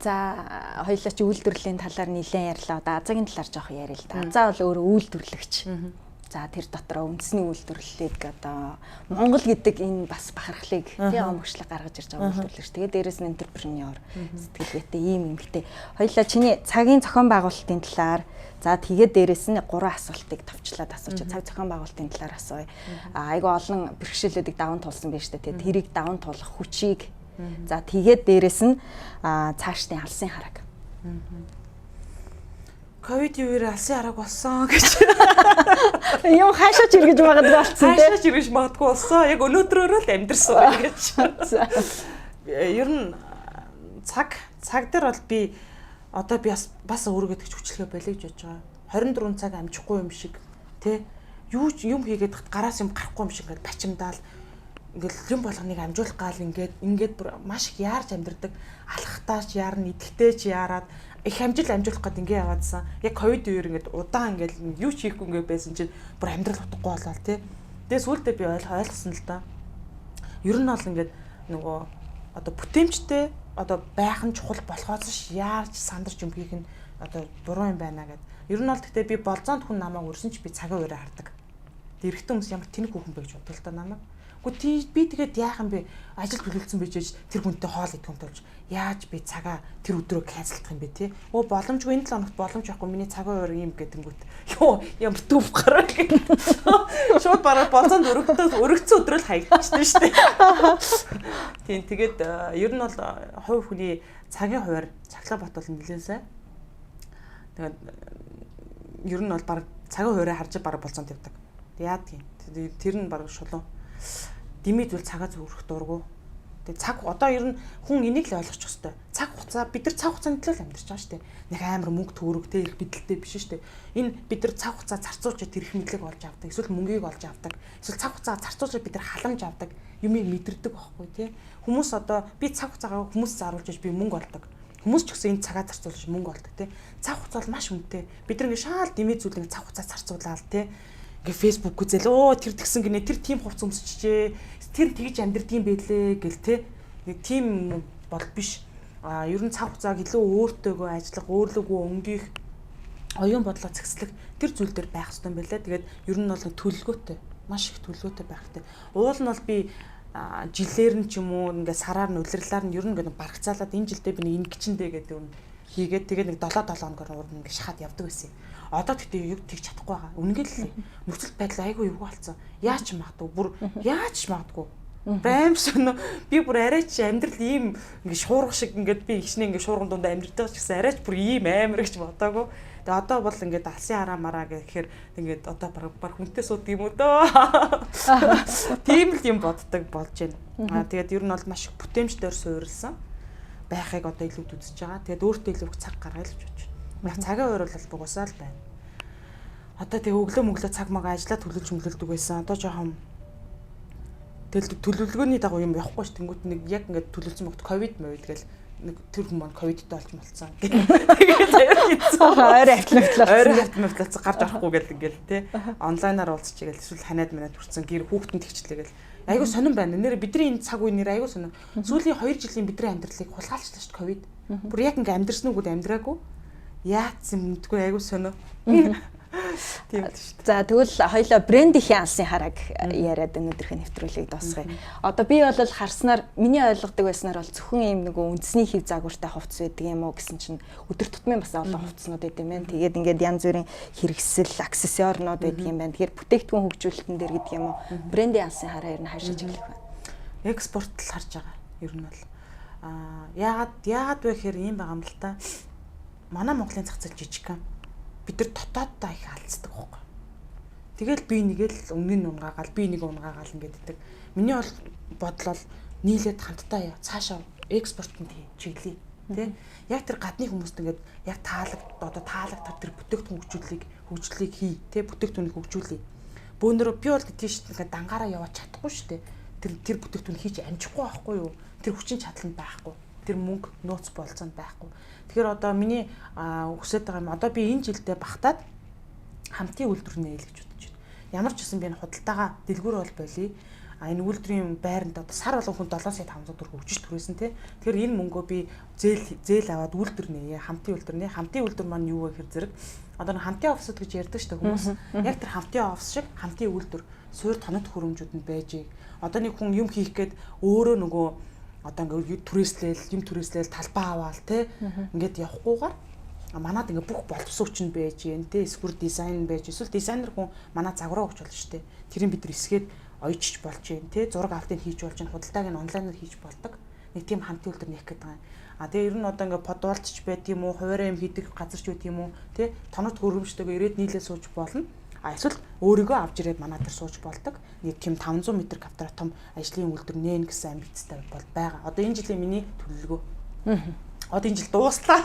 За хоёлаа чи үйлдвэрлэлийн талаар нэлээд ярьлаа. Одоо Азагийн талаар жоох яриа л да. Азаа бол өөрөө үйлдвэрлэгч. За тэр дотроо үндэсний үйлдвэрлэлийг одоо Монгол гэдэг энэ бас бахархлыг тий омгшлог гаргаж ирж байгаа үйлдвэрлэгч. Тэгээ дээрэс нь энтерпренеур сэтгэлгээтэй ийм эмэгтэй. Хоёлаа чиний цагийн зохион байгуулалтын талаар за тэгээд дээрэс нь 3 асуултыг товчлаад асуучих. Цаг зохион байгуулалтын талаар асууя. Айгу олон бэрхшээлүүдийг даван туулсан байж тээ. Тэрийг даван туулах хүчийг. За тэгээд дээрэс нь цаашдын алсын харааг. Ковид үеэр алсын харааг болсон гэж. Юм хаашаач эргэж магадгүй болсон тийм. Хаашаач эргэж магадгүй болсон. Яг өнөөдрөөрөө л амьдэрсэн гэж. Ер нь цаг дээр бол би одоо би бас өөрийгөө тэгж хүчлэгээ болиё гэж бодож байгаа. 24 цаг амжихгүй юм шиг тий. Юу ч юм хийгээд гараас юм гарахгүй юм шиг ингээд бачимдаал ингээл юм болгоныг амжуулах гал ингээд бүр маш их яарч амьдэрдэг. Алхахтаач яарна, идэхтэй ч яарад их амжил амжуулах гээд ингээ яваадсан. Яг ковид үеэр ингээд удаан ингээд юу ч хийхгүй ингээд байсан чинь бүр амьдрал утгагүй болоо тий. Тэгээ сүүлдээ би ойлгосон л да. Ер нь бол ингээд нөгөө одоо бүтээмжтэй одоо байх нь чухал болохоос ш яарч сандарч юм хийх нь одоо буруу юм байна гэд. Ер нь бол гэхдээ би болзоонд хүн намайг өрсөн ч би цагийн үеэрээ хардаг. Эрэгтэй хүмүүс ямар тэнэг хүүхэн бэ гэж бодлоо л да намайг. Гэхдээ би тэгээд яах юм бэ? Ажил төлөвлөсөн байж тэр хүнтэй хоол идэх юм тулж яаж би цагаа тэр өдрөө канселдах юм бэ тий? Өө боломжгүй энэ 7 хоногт боломж байхгүй миний цагийн хуваар ийм гэдэнгүүт ёо ямар төв гараа гэх. Шууд бараг болзоонд өргөцсөн өдрөө л хаягдчихсан шүү дээ. Тийм тэгээд ер нь бол хувь хүний цагийн хуваар цахилгаан бат бол нэлээд сайн. Тэгээд ер нь бол бараг цагийн хуваараа харж бараг болзоонд явдаг. Яадгийн. Тэр нь бараг шулуун. Дими зүйл цагаа зөвөрөх дургу. Тэгээ цаг одоо ер нь хүн энийг л ойлгочих хэвээр. Цаг хугацаа бид нар цаг хугацаанд л амьдарч байгаа шүү дээ. Нэг амар мөнгө төгрөг те их бидэлтэй биш шүү дээ. Энэ бид нар цаг хугацаа зарцуулж тэр их мэдлэг олж авдаг. Эсвэл мөнгийг олж авдаг. Эсвэл цаг хугацаа зарцуулж бид нар халамж авдаг. Юмыг мэдэрдэг байхгүй те. Хүмүүс одоо би цаг хугацаагаа хүмүүс заруулж би мөнгө олдог. Хүмүүс ч гэсэн энэ цагаа зарцуулж мөнгө олдог те. Цаг хугацаа бол маш үнэтэй. Бид нар ингээ шаал дими зүйл ингээ цаг хугацаа зарцуулаад те. Ингээ Facebook үзэл өө тэр тэгсэн гинэ тэр тийм хувц өмсчжээ тэр тэгж амьдрдгийм байлээ гэл те. Нэг тийм бол биш. А ер нь цаг хугацааг илүү өөртөөгөө ажиллах, өөрлөгөө өнгөх оюун бодлоо зэгслэх тэр зүйл дээр байх хэрэгтэй юм байлаа. Тэгээд ер нь бол төлөвлөгөөтэй, маш их төлөвлөгөөтэй байх хэрэгтэй. Уул нь бол би жилээр нь ч юм уу ингээ сараар нь улирлаар нь ер нь ингээ барагцаалаад энэ жилдээ би нэг ингэчэндээ гэдэг юм хийгээд тэгээд нэг 7 7 хоногор урд ингээ шахаад явдаг байсан юм. Одоо тэгтээ юу тэгж чадахгүй байгаа. Үнэнгээл л нөхцөл байдал айгүй эвгүй болсон. Яаж ч магадгүй бүр яаж ч магадгүй. Байм соно би бүр арайч амьдрал ийм ингээ шуурга шиг ингээд би ихнээ ингээ шуурган дунд амьдрдаг ч гэсэн арайч бүр ийм амар гэж бодоагүй. Тэгээ одоо бол ингээд алсын хараа мараа гэхээр ингээд одоо баг хүнтэй суудаг юм уу дөө. Тийм л юм боддог болж байна. Аа тэгээд ер нь бол маш их бүтээмжээр суурилсан байхыг одоо илүү үзэж байгаа. Тэгээд өөртөө илүү их цаг гаргая л гэж бодож байна. Яг цагийн хуваар бол бугуусаа л байна. Одоо тэгээ өглөө мөглөө цаг мага ажиллаа төлөвлөж мөлөлдөг байсан. Одоо жоохон тэгэл төлөвлөгөөний дагуу юм явахгүй ш. Тэнгүүт нэг яг ингээд төлөвлөсөн багт ковид мовид гэл нэг тэр хүн маань ковидтой болж молцсон. Тэгээд аяар хийсэн. Ойр автомобиль ойр автомобиль гарч орохгүй гэл ингээл те. Онлайнаар уулзчих гэл эсвэл ханиад манад хүрсэн гэр хүүхдэн тэгчлээ гэл. Айгу сонирн байна. Нэр бидний энэ цаг үе нэр айгу сонирн. Сүүлийн 2 жилийн бидний амьдралыг хулгайлчлаа шүү дээ ковид. Бүр яг ингээ амьдрсан үгүүд амьдраагүй. Яатсан мэдгүй айгу сонио. Тийм л шүү дээ. За тэгвэл хоёлоо брендийн алсын харааг яриад өнөөдрийнхөө нэвтрүүлгийг дуусгая. Одоо би бол харснаар миний ойлгодог байснаар бол зөвхөн ийм нөгөө үндэсний хэв загвартай хувцас байдаг юм уу гэсэн чинь өдөр тутмын бас олон хувцснууд байд юм байна. Тэгээд ингээд янз бүрийн хэрэгсэл, аксессуарнууд байдаг юм байна. Тэгэхээр бүтээгдэхүүн хөгжүүлэлтэн дээр гэдэг юм уу брендийн алсын хараа ер нь хаашаа чиглэх вэ? Экспорт л харж байгаа. Ер нь бол яагаад вэ гэхээр ийм байгаа юм л та. Манай Монголын зах зээл жижигхэн. Бид нар дотооддоо их алдцдаг байхгүй. Тэгэл би нэгээл өмнө нь унгаагаал, би нэг унгаагаал ингээд идэг. Миний бол бодлол нийлээд хамтдаа цаашаа экспортод чиглэе. Тэ? Яг тэр гадны хүмүүст ингээд яг таалаг одоо таалагдах тэр бүтээгдэхүүн хөгжлийг хий, тэ бүтээгдэхүүнийг хөгжүүлье. Бөөнөрөө би бол тийш ингээд дангаараа яваад чадахгүй шүү дээ. Тэр бүтээгдэхүүн хийж амжихгүй байхгүй юу? Тэр хүчин чадал нь байхгүй. Тэр мөнгө нөөц болцоо нь байхгүй. Тэгэхээр одоо миний хүсэж байгаа юм одоо би энэ жилдээ багтаад хамтын үйлдвэр нээлгэж бодож байна. Ямар ч гэсэн би энэ худалдаагаа дэлгүүр бол болиё. А энэ үйлдвэрийн байранд одоо сар болгон хүн 7 сая 500 төгрөг хөгжиж түрээсэн те. Тэгэхээр энэ мөнгөө би зээл аваад үйлдвэр нээе, хамтын үйлдвэр нээ. Хамтын үйлдвэр маань юу вэ гэхээр зэрэг одоо нэг хамтын офсууд гэж ярьдаг шүү дээ хүмүүс. Яг тэр хамтын офс шиг хамтын үйлдвэр суур тоног төхөөрөмжүүд нь байж. Одоо нэг хүн юм хийх гээд өөрөө нөгөө одоо ингээд түрээслээл, юм түрээслээл талбай аваал те. Ингээд явахгүйгээр манад ингээд бүх боловсруучч нь байж гэн те. Эсвэл дизайн байж, эсвэл дизайнер хүн манай загвараа өгч болно шүү дээ. Тэрийг бид нар эсгээд ойчж болж гэн те. Зураг авалтыг хийж болж гэн, худалдааг нь онлайнаар хийж болдог. Нэг тийм хамтын үйлдвэр нээх гэдэг юм. А тэгээ ер нь одоо ингээ подвалдч байд юм уу, хуваараа юм хийдэг газарч байд юм уу, тэ тоног төхөөрөмжтэйгээ ирээд нийлээ сууж болно. А эсвэл өөрийгөө авч ирээд манай дээр сууж болдог. Нэг тийм 500 м квадрат том ажлын үйлдвэр нээн гэсэн амбицтай бол байгаа. Одоо энэ жилийн миний төлөвлөгөө. Одоо энэ жил дууслаа.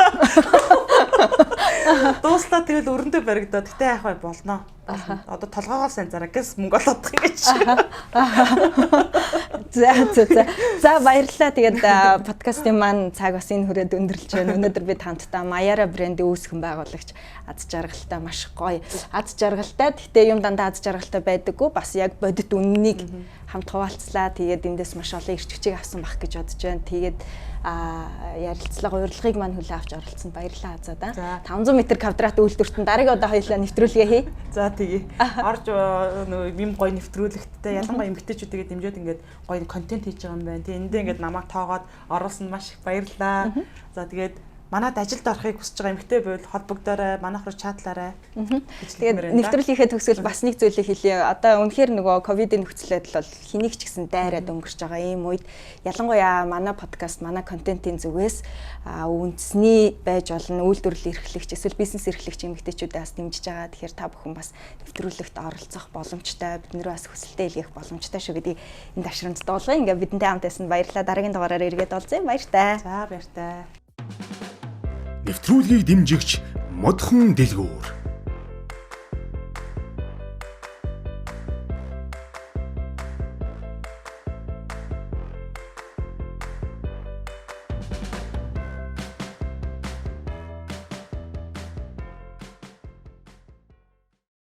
Дууслаа, тэгэл өрөндөө баригдаа. Гэтэ яах вэ, болно. Одоо толгоогоо сайн зараа гэс мөнгө олоодох юм гэж. За. За, баярлалаа. Тэгээд подкастын маань цаг бас энэ хүрээд өндөрлөж байна. Өнөөдөр бид хамтдаа Маяра брендийн үүсгэн байгуулагч, аз жаргалтай, маш гоё аз жаргалтай. Гэхдээ юм дандаа аз жаргалтай байдаггүй. Бас яг бодит үнэнийг хамт хуваалцлаа. Тэгээд эндээс маш олон эрч хүчийг авсан байх гэж бодож байна. Тэгээд ярилцлага урилгыг маань хүлээн авч оролцсонд баярлалаа, Азаа. 500 м квадрат үйлдвэрт нь дараагийн удаа хоёлаа нэвтрүүлгээ хий. За, тэгье. Орж нөгөө юм гоё нэвтрүүлэгттэй, ялангуяа эмэгтэйчүүдээ дэмжиж ингээд гоё контент хийж байгаа юм байна. Тэгээ эндээ ингээд намайг тоогоод оруулсан маш их баярлалаа. За, тэгээд манад ажилд орохыг хүсэж байгаа эмэгтэй байвал холбогдоорой, манайх руу чатлаарай. Тэгээд нэвтрүүлгийнхээ төгсгөл бас нэг зүйлийг хэлье. Одоо үнэхээр нөгөө ковидын нөхцөл байдал бол хэнийг ч гэсэн дайраад өнгөрч байгаа ийм үед ялангуяа манай подкаст, манай контентын зүгээс үндэсний байж болно, үйлдвэрлэл эрхлэгч эсвэл бизнес эрхлэгч эмэгтэйчүүдээ бас дэмжиж байгаа. Тэгэхээр та бүхэн бас нэвтрүүлэгт оролцох боломжтой, бидний бас хүсэлтээ илгээх боломжтой шүү гэдгийг энэ ташрамд дуулгая. Ингээ бидэнтэй хамт байсан баярлалаа. Дараагийн дугаараар эргээд уулзъя. Баяртай. За, баяртай. Нэвтрүүлгийг дэмжигч Модхон дэлгүүр.